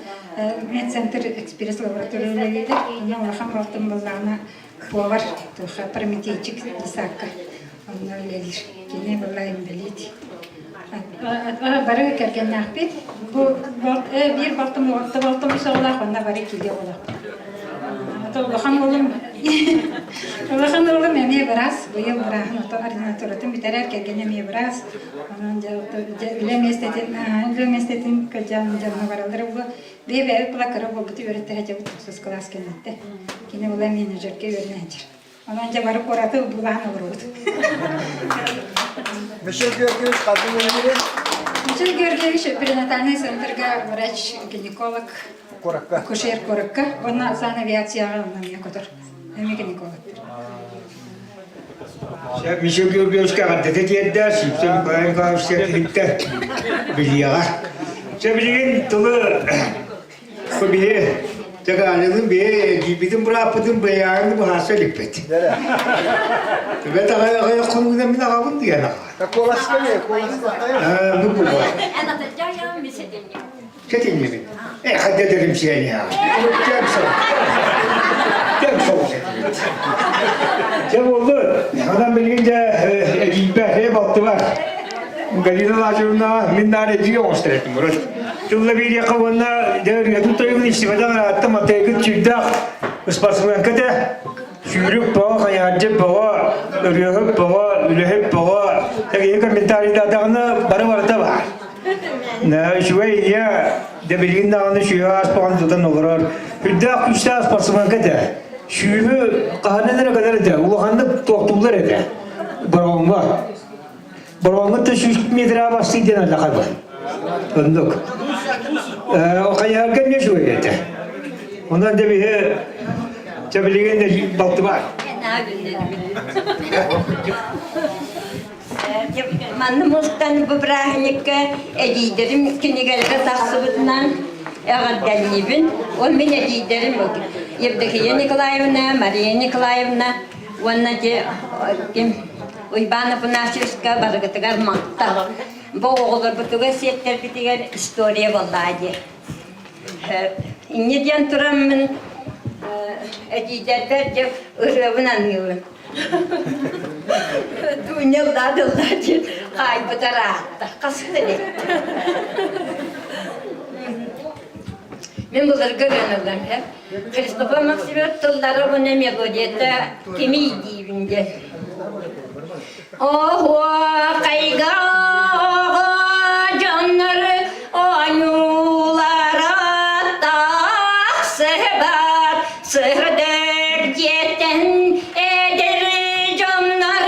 медцентр экспресс лаборатория үлэлииллэр. Онно улахан балтым буоллаҕына повар, туохха прометейчик Исаакка онно үлэлиир. Кини была инбэлиит. Бары кэргэннээхпит. Бу биир балтым орто балтым оҕолоох, онно бары киилэ оҕолоохпут. Улахан уолум улахан уолум эмиэ быраас, быйыл бырааһын ото ординатуратын бүтэрэр, кэргэнэ эмиэ быраас. Онон дьэ үлэ миэстэтин үлэ миэстэтин кырдьан дьонно бараллар буолуо. Бэйэ бэйэбит була кыра буолбуту үөрэттэрэ дьэ тохсус кылаас кэнниттэн. Кини була менеджергэ үөрэнээччи. Онон дьэ бары куораты булаан олоробут. Мишель Георгиевич ханна үөрэнэрий? Мишель Георгиевич перинатальный центрга врач-гинеколог Куоракка. Акушер куоракка. Уонна санавиацияҕа онно эмиэ көтөр. Эмиэ гинеколог. Мишель Георгиевичка эҕэрдэтэ тиэрдэ, Сипсен Николай Николаевич киһиттэ билиэҕэ. Чэ билигин тылы Бу биһи Тэгаанылын биһи эдьиийбитин бырааппытын быйаарын быһаарса иликпит. Түбэт аҕай аҕай хонугунан мин аҕабын диэн аҕа. Куоласка не, куоласка. Ну була. Сетиннибит. Э, хадда дерим сиэни аҕа. Кем сол. Кем сол сетиннибит. Дьэ буолду. Онон билигин дьэ эдьиийбэ э балтыбар. Галина Лазаревна мин наар эдьиий оҥостор этим урут. Тылла биэриэххэ уонна дьэ ырыатын тойугун истибэтэх ыраатта Матыйгыт сүүрдээх спортсменка этэ. Сүүрүк бөҕө, хайаардьыт бөҕө, ырыаһыт бөҕө, үлэһит бөҕө. Киһи комментарийдаатаҕына бары барыта баар. Үчүгэй ийэ дьэ билигин даҕаны сүүһэ ааспаҕын тутан олорор. Үрдээх күүстээх спортсменка этэ. Сүүһү хаһанан эрэ кэлэр этэ, улаханнык туохтууллар этэ. Бороҕоҥҥо. Бороҕоҥҥо 100 метрэ бастыы диэн аллаха бар. Оннук. Хайаһарга эмиэ үчүгэй этэ. Онон да биһи чэ билигин да балты бар. Манна мустан бу бырааһынньыкка эдьиийдэрим кинигэлэрэ тахсыбытынан эҕэрдэлиибин. Ол мин эдьиийдэрим Евдокия Николаевна, Мария Николаевна уонна ким Уйбаан Афанасьевичка барыгытыгар махтал. Бу оҕолорбутугар сиэттэрбитигэр история буоллаа дии. Инньэ диэн тураммын эдьиийдэрбэр дьэ ырыабын аныыбын. Дуня ыллаа диэн хаайбыта ыраатта. Хаста дии. Мин былыргы ырыаны ыллам һэ. Христофор Максимов тыллара уонна мелодията кимий диибин диэн. Оһуохайга дьоннор оонньуулара тахсыбат сырдык дьиэттэн эдэр дьоннор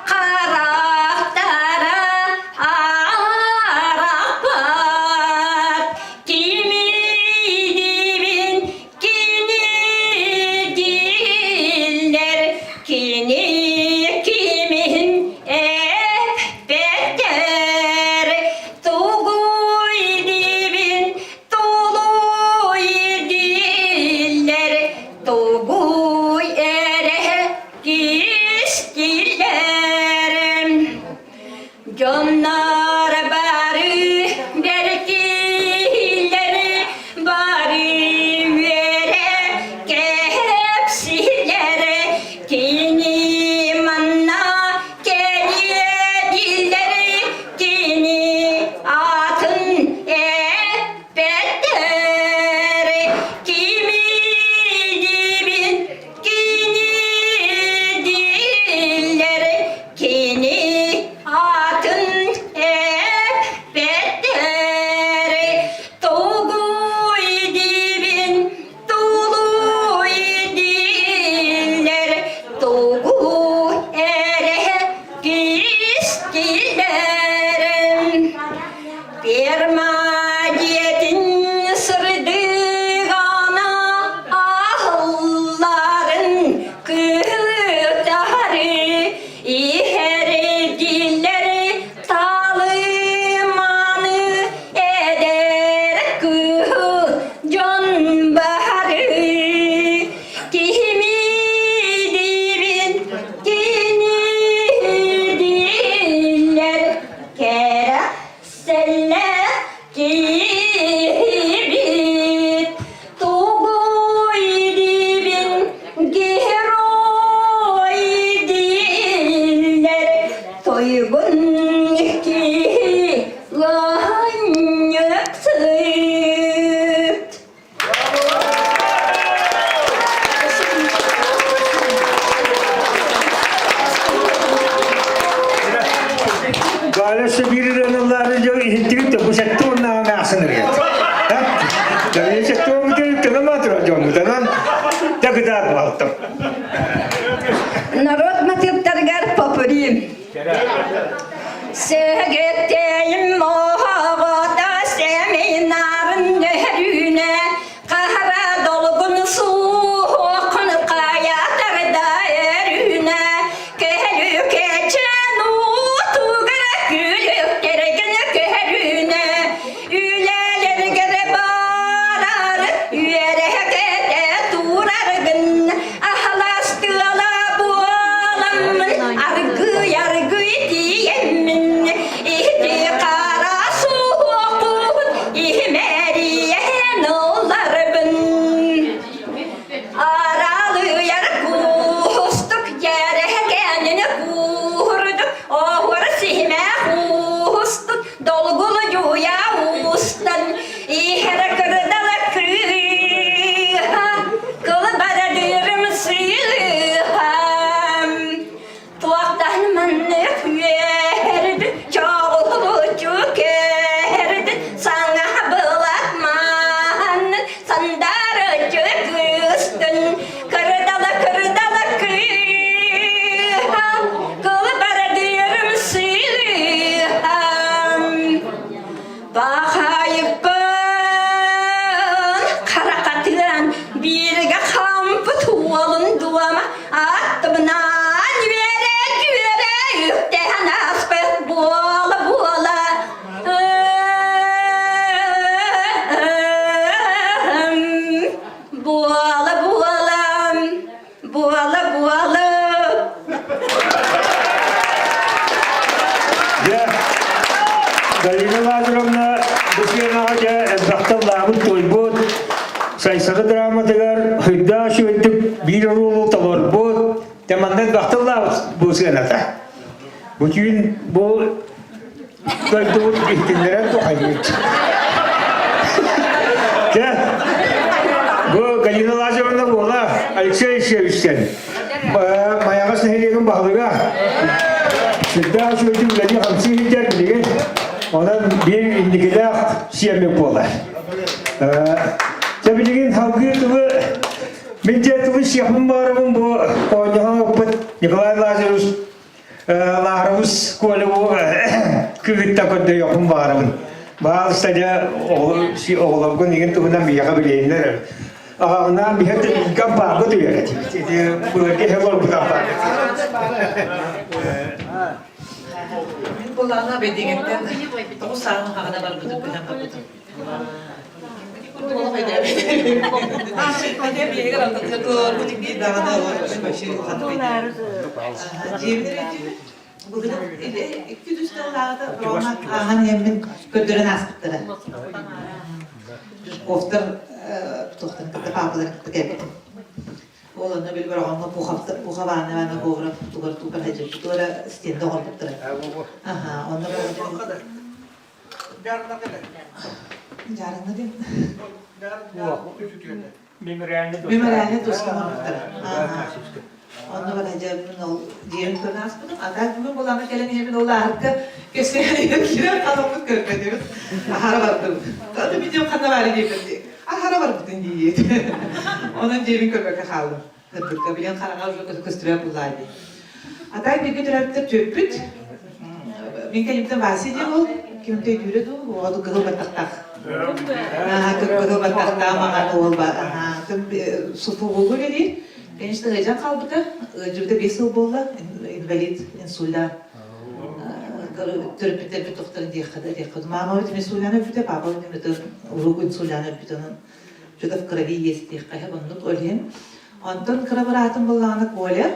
харахтара арахпат кимий диибин Кини дииллэр, кини кимин эппэттэр. кыһыл дьон баһары киһими диибин кини дииллэр кэрэ сэллээх киһибит тугуй диибин герой дииллэр туйгун киһи лаһанньыксыт. Галя Сибиириныллаары дьон иһиттигит бу сэттэ уоннааҕы маахсын ырыат. Дьон сэттэ уон тыла маатыра дьоммутанан да кытаат балтым. Народ матыыптарыгар попури. Сэгэттэйим моһоҕото семинарын нөһөрүүнэ Хара долгун суохун хайатарда өрүүнэ Кэһэлүкэчэн уутугар күлүктэргин көһөрүүнэ Үлэлэргэр барар үөрэхкэтэ тураргын Аһаластыала буоламмын аргый аргый тиийэммин Ити хара суохпун иһимэрийэн ылларбын Аралыйар кустук дьэрэһэкээнин куурдук оһуор сиһимээх уустук долгулуйа уустан иһэр кырдала кыыһа кылбарадыырым сыыһа Туохтан маннык үөрдү, чоҕулуччу кэрди, саҥа былат мааны сандарыччы кыыстын, кырдала кырдала кыыһа, кылбардыырым сыыһам. Бахайыппын харахатыан бииргэ хампыт уолун дуома аттыбынан үөрэ-үөрэ үктэһэн ааспыт буола-буола буола-буола буола-буола Дьэ, Галина Лазаревна бу сыанаҕа дьэ элбэхтэ ыллаабыт-туойбут, Сайсары драматыгар Хыйдаах үчүгэйдик биир оруолу толорбут, дьэ манна элбэхтэ ыллаабыт бу сыаната. Бу түүн бу дойдубут иһитиннэрэн тухайбыт. Дьэ, бу Галина Лазаревна уола Алексей Алексеевичтэн Майаҕас нэһилиэгин баһылыга сүрдээх үчүгэйдик үлэлии-хамсыы сылдьар билигин. Онон биир инникилээх сиэммит буолар. Дьэ билигин салгыы тылы мин дьэ тылы сиэхпин баарабын бу оонньоһон оппут Николай Лазаревич Лаарабыс Коля бу кыгытта көрдөйөхпүн баарабын. Баалыста дьэ оҕолоргун игин туһунан биһиэхэ билиэннэр аҕаҕынаан биһэ тыган баарга түһэр ити былыргы эһэ олорбутан баарга Мин булаана бэдигиттэн тоҕус сааһым хаҕана барбытым күнэн барбытым. Ааһан иһэммин көрдөрөн ааспыттара. Жирковтар туохтан кытта паапаларын кытта кэлбитим. Ол онно били бороҕоҥҥо Пухов Анна Ивановна Говоров тугар тугар сылдьыбыт стенда оҥорбуттара. Аха, онно Дьаарыҥна диэн. Мемориальный доска оҥорбуттара. Онно баран дьэ мин ол дьиэбин көрөн ааспытым. А так бүгүн булаана кэлэн иһэбин ол ааһыкка кэпсээн киирэн халаммыт көрбөтүбүт. Аһара бардым. Таты видео ханна баары диэбит. Аһара барбытын диэт. Онон дьиэбин көрбөккө хааллым. Кырдыкка билэн хараҥа уже көстүбэт буллаа дии. А так бииргэ төрөөбүттэр түөппүт. Мин кэлимтэн Вася диэн ол кимтэй дүүрэ дуу, оҕо кыһыл баттахтаах. Кыһыл баттахтаах маҥан уол ба. Суфу үлэлиир. Конечно, ыалдьан хаалбыта. Ыалдьыбыта 5 сыл буолла. Инвалид, инсульда. Төрөппүттэрбит тохторун диэххэ да диэххэ. Мама бит инсулин өлбүтэ, папа бит урук инсулин өлбүтэ. Онон что-то в крови есть диэххэ оннук ол иһин. Онтон кыра быраатым буллаҕына Коля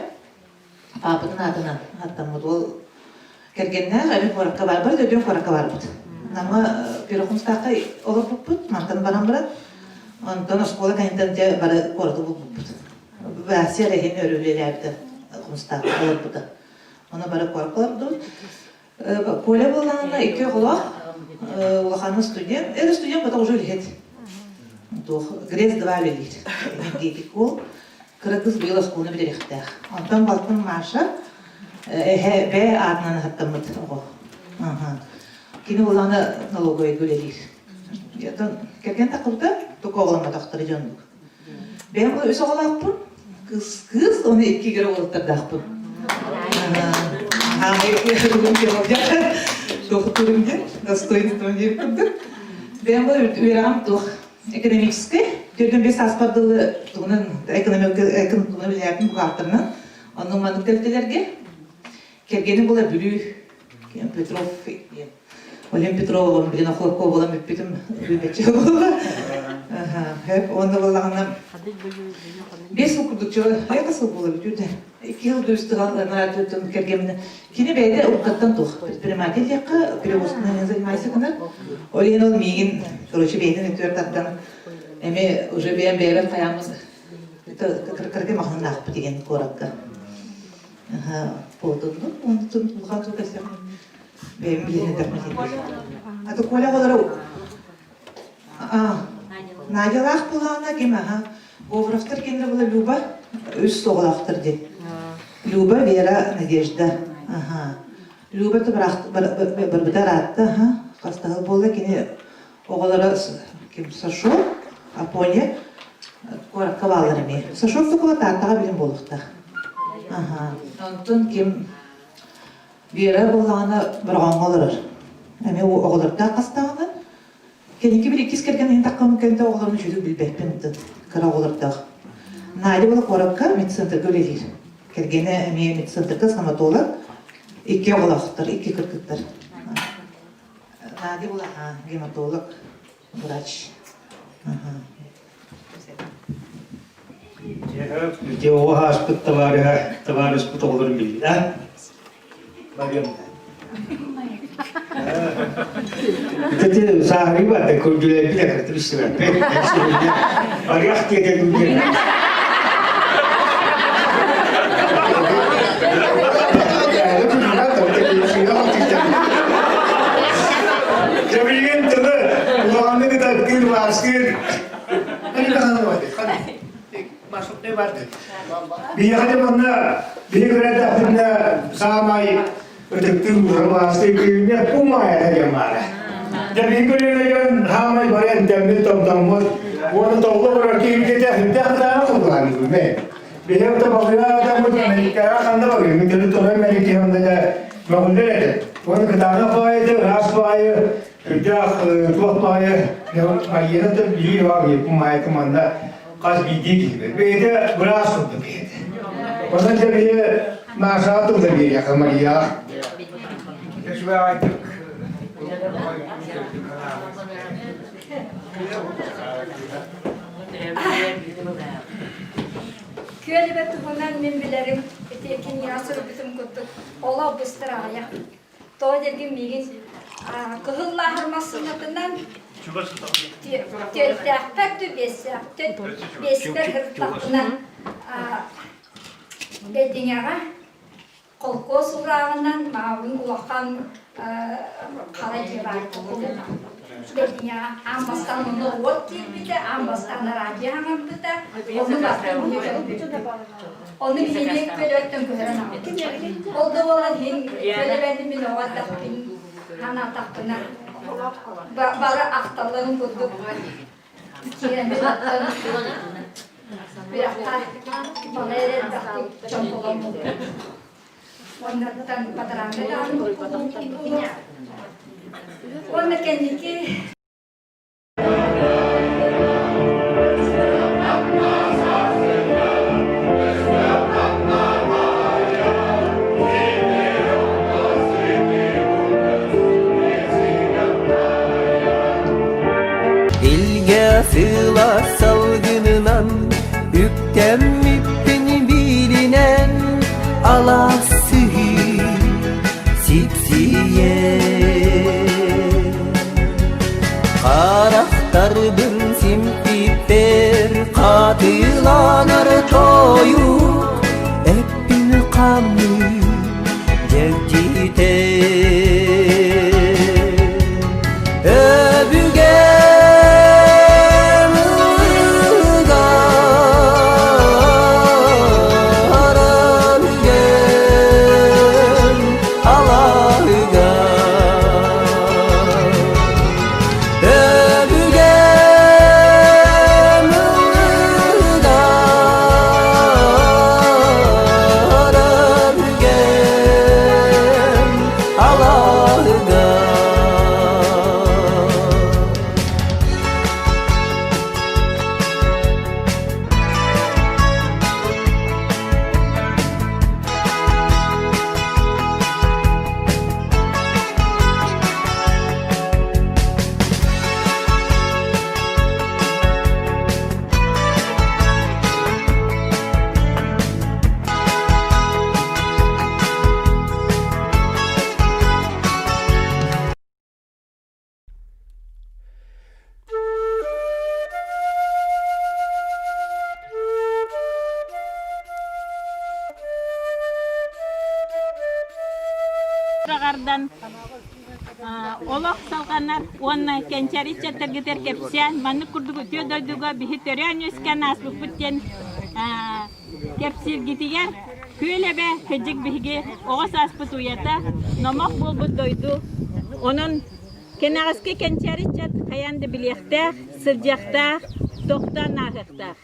паапатын аатынан аттаммыт ол кэргэннээх эми куоракка бар бар дөдүөн куоракка барбыт. Намма Пирохумстаахха олорбуппут, мантан баран баран онтон оскуола кэнниттэн дьэ бары куораты булбуппут. Вася эрэ иһин өрө үлэлээбитэ Хумстаахха олорбута. Ону бары куоракка олордубут. Коля буоллаҕына икки оҕолоох, улахана студент. Это студент потом уже үлэһит. Туох Грец 2 үлэлиир. Энергетик уол. Кыра кыз быйыл оскуоланы бүтэриэхтээх. Онтон балтым Маша эһэ б аатынан ааттаммыт оҕо. Кини буоллаҕына налоговойга үлэлиир. Оттон кэргэн таххыбыта, тука оҕоломмотохторо дьоннук. Бэйэм үс оҕолоохпун. Кыз, кыз, оны икки гера уолаттардаахпын. Туохтуурум диэн, достоинством диир курдук. Бэйэм үөрэҕим туох экономическай, төрдүн бес ааспар дылы тугунан экономика тугунан үлэлээбитим бухгалтерынан. Онно маннык тэрилтэлэргэ кэргэним була Бүлүү Петров диэн Олег Петрова билин охлопко буолан бүппүтүм бүппэччэ буолла. Хөп уонна буоллаҕына 5 сыл курдук хайа сыл буола бүтүүтэ. 2 жыл үс тыгал кэргэммин кини бэйэтэ уруккаттан туох предприниматель диэххэ перевозканан занимайся гынар. Ол иһин ол миигин короче бэйэтин өтүөр тардан эми уже бэйэм бэйэбэр хайааммыз кыргы махыннаахпыт деген куоракка. Буолдунну онтун улахан тыл Бэйэм билэн этэхпин Аты Коля оҕолоро Надялаах булаана ким аха Говоровтар кинилэр була Люба үс оҕолоохтор диэн. Люба, Вера, Надежда. Аха. Люба барбыта ыраатта, аха. Хастаһыл буолла кини оҕолоро ким Сашо, Апоня куоракка бааллар эмиэ. Сашо тукула Тааттаҕа билим буолуохтаах. Аха. Онтон ким Вера буоллаҕына Бороҕоҥҥо олорор. Эмиэ оҕолордоох хастаҕына. Кэнники бир иккис кэргэн иһин таххаммын кэнтэ оҕолорун үчүгэй билбэппин кыра оҕолордоох. Надя буола куоракка медцентрга үлэлиир. Кэргэнэ эмиэ медцентрга стоматолог. Икки оҕолоохтор, икки кыргыттар. Надя буола гематолог, врач. Ити оҕо ааспыт табаарыһа, табаарыспыт оҕолорун билбит, а? Барыам. Ити сааһырыы барда, көрдүлэрбит акыртып истибэппит. Барыах диэтэ дуу Дьэбилигин тылы улааннык ытаттыыр, баастыыр Биһиэхэ дьэ манна биһи көрөдөхпүтүнэ саамай ытыктыыр уһарбаастыы күүннэ кумаайата диэн баара. Дьэ биһи көлүөнэ дьон саамай бары эмтэммит, томтоммут уонна толло барар киһибитэ сүрдээх кытаанах курдук Биһи ото балыга адаммыт Америкаҕа ханна барыгын кэлин туран Америка онно дьэ мөҕүллэр этэ. Уонна кытаанах баайы ыраас баайы Үрдээх туох баайы Марьяна да билии баар маайты манна хас биирдии киһи бэйэтэ быраас курдук киһи. Онон дьэ биһи Машаҕа тылда биэриэххэ Мария. Күөл эбэ туһунан мин билэрим ити кинигэҕэ суруйбутум курдук олох быстар аҕыйах. Тоҕо диэргин миигин кыһыл лааһыр массыынатынан түөртээхпэр дуу биэспэр сырыттахпына Бэдиҥэҕэ холкуос урааҕынан маабын улахан хара дьиэ баар Бэдиҥэҕэ аан бастаан онно уот киирбитэ, аан бастаан араадьыйа хаҥарбыта, ону бартын Ону биһиги көлөттөн көһөрөн аҕалбыт. Ол да буолан иһин көлөбөнү мин оҕо эрдэхпин санаатахпына бары ахталларын курдук киирэммин оттон үрэххэ балай эрэ элбэхтик чомполоммуппут. Оннуттан бадараанга даҕаны Уонна кэнники Илгэ сылаас салгынынан үктэммиппин бииринэн алаас сыһыы сипсийэ. Харахтарбын симпиппэр хатыланар тойук эппин хамыы дьэгдьитэ. Өбүгэм ыгаар өбүгэм алаһыгар Өбүгэм ыгаар өбүгэм алаһыгар. Саҕардан олох салҕанар уонна кэнчээри ыччаттаргытыгар кэпсээн маннык курдук үтүө дойдуга биһи төрөөн үөскээн ааспыппыт диэн кэпсииргитигэр Күөл эбэ кыдьык биһиги оҕо сааспыт уйата, номох буолбут дойду. Онон кэнэҕэски кэнчээри ыччат хайаан да билиэхтээх, сылдьыахтаах, тохтоон ааһыахтаах.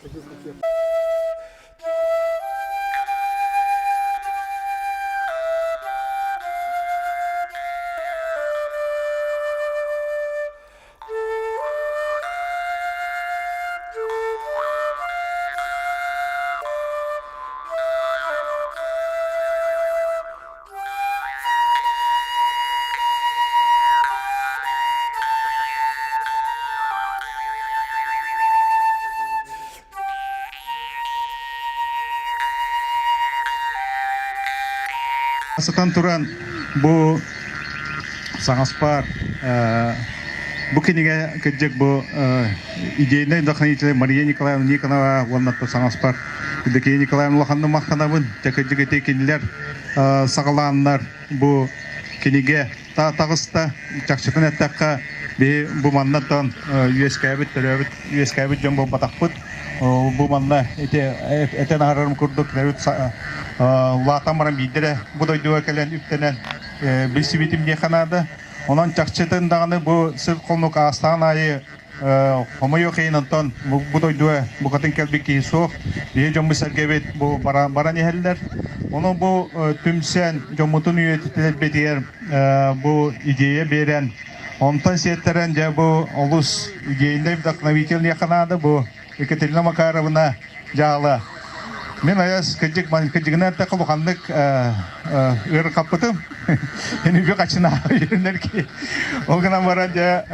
Сытан туран бу саҥаспар бу кинигэ кырдьык бу идейнай вдохновитель Мария Николаевна Никонова уонна саҥаспар Евдокия Николаевна улаханнык махтанабын. Дьэ кырдьык ити кинилэр саҕалааннар бу кинигэ таҕыста. Чахчытын эттэххэ, биһи бу маннаттан үөскээбит, төрөөбүт, үөскээбит дьон буолбатахпыт. Бу манна ити этэн аһарарым курдук төрүт улаатан баран биирдэрэ бу дойдуга кэлэн үктэнэн билсибитим диэххэ наада. Онон чахчытын даҕаны бу сир хонук аастаҕын аайы Хомойуох иһин онтон бу дойдуга букатын кэлбит киһи суох. Биһи дьоммут-сэргэбит бу баран иһэллэр. Онон бу түмсэн дьоммутун үйэтитэрбитигэр бу идея биэрэн, онтон сиэттэрэн дьэ бу олус идейный вдохновитель диэххэ наада бу Екатерина Макаровна дьаала. Мин айас кыдьык кыдьыгынан эттэххэ улаханнык ыарырхаппытым. Үбү хачына үөрэнэр ки. Ол гынан баран дьэ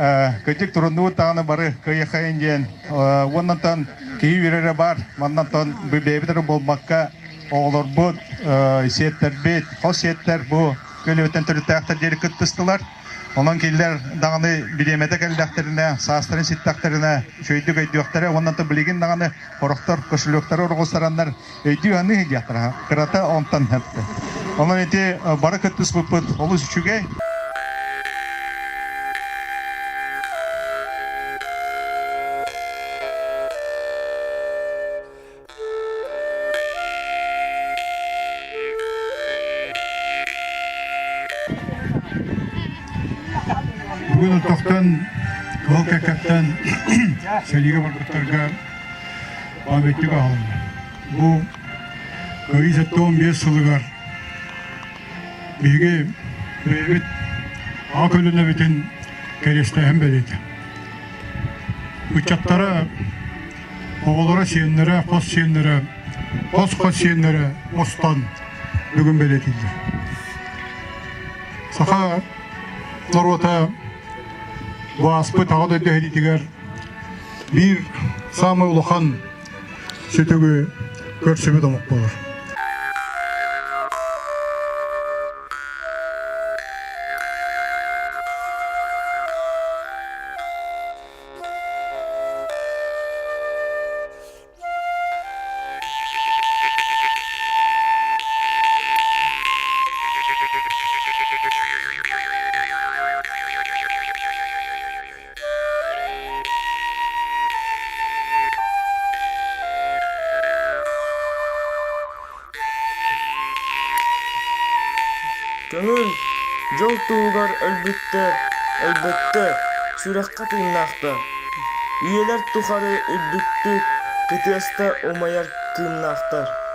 кыдьык туруннубут даҕаны бары кыайыаххайын диэн уоннантан киһи үөрэрэ бар. Маннантан бэйэбит эрэ буолбакка оҕолорбут, сиэттэрбит, хос сиэттэр бу көлүөттэн төрүттээхтэр диэри кыттыстылар. Онон кинилэр даҕаны бириэмэтэ кэллэхтэринэ, саастарын ситтэхтэринэ үчүгэйдик өйдүөхтэрэ уонна билигин даҕаны Сорохтор кошелектары орҕустараннар өйдүү-саныы сылдьыахтара. Кырата онтон сөптө. Онон ити бары кыттыспыппыт олус үчүгэй. Бүгүн ортохтон Кыһыл Кэккэттэн сэриигэ барбыттарга памятник аһылынна. Бу Кыайыы 75 сылыгар биһиги бэйэбит аҕа көлүөнэбитин кэриэстээһин бэлиэтэ. Ыччаттара, оҕолоро, сиэннэрэ, хос сиэннэрэ, хос-хос сиэннэрэ мустан бүгүн бэлиэтииллэр. Саха норуота бу ааспыт Аҕа дойду сэриитигэр. Биир саамай улахан сүтүгү көрсүбүт омук буолар. Көҥүл, дьол туһугар өлбүттэр, өлбөттөр, сүрэххэ тыыннаахтар. Үйэлэр тухары үрдүктүк кытыаста умайар кыымнаахтар.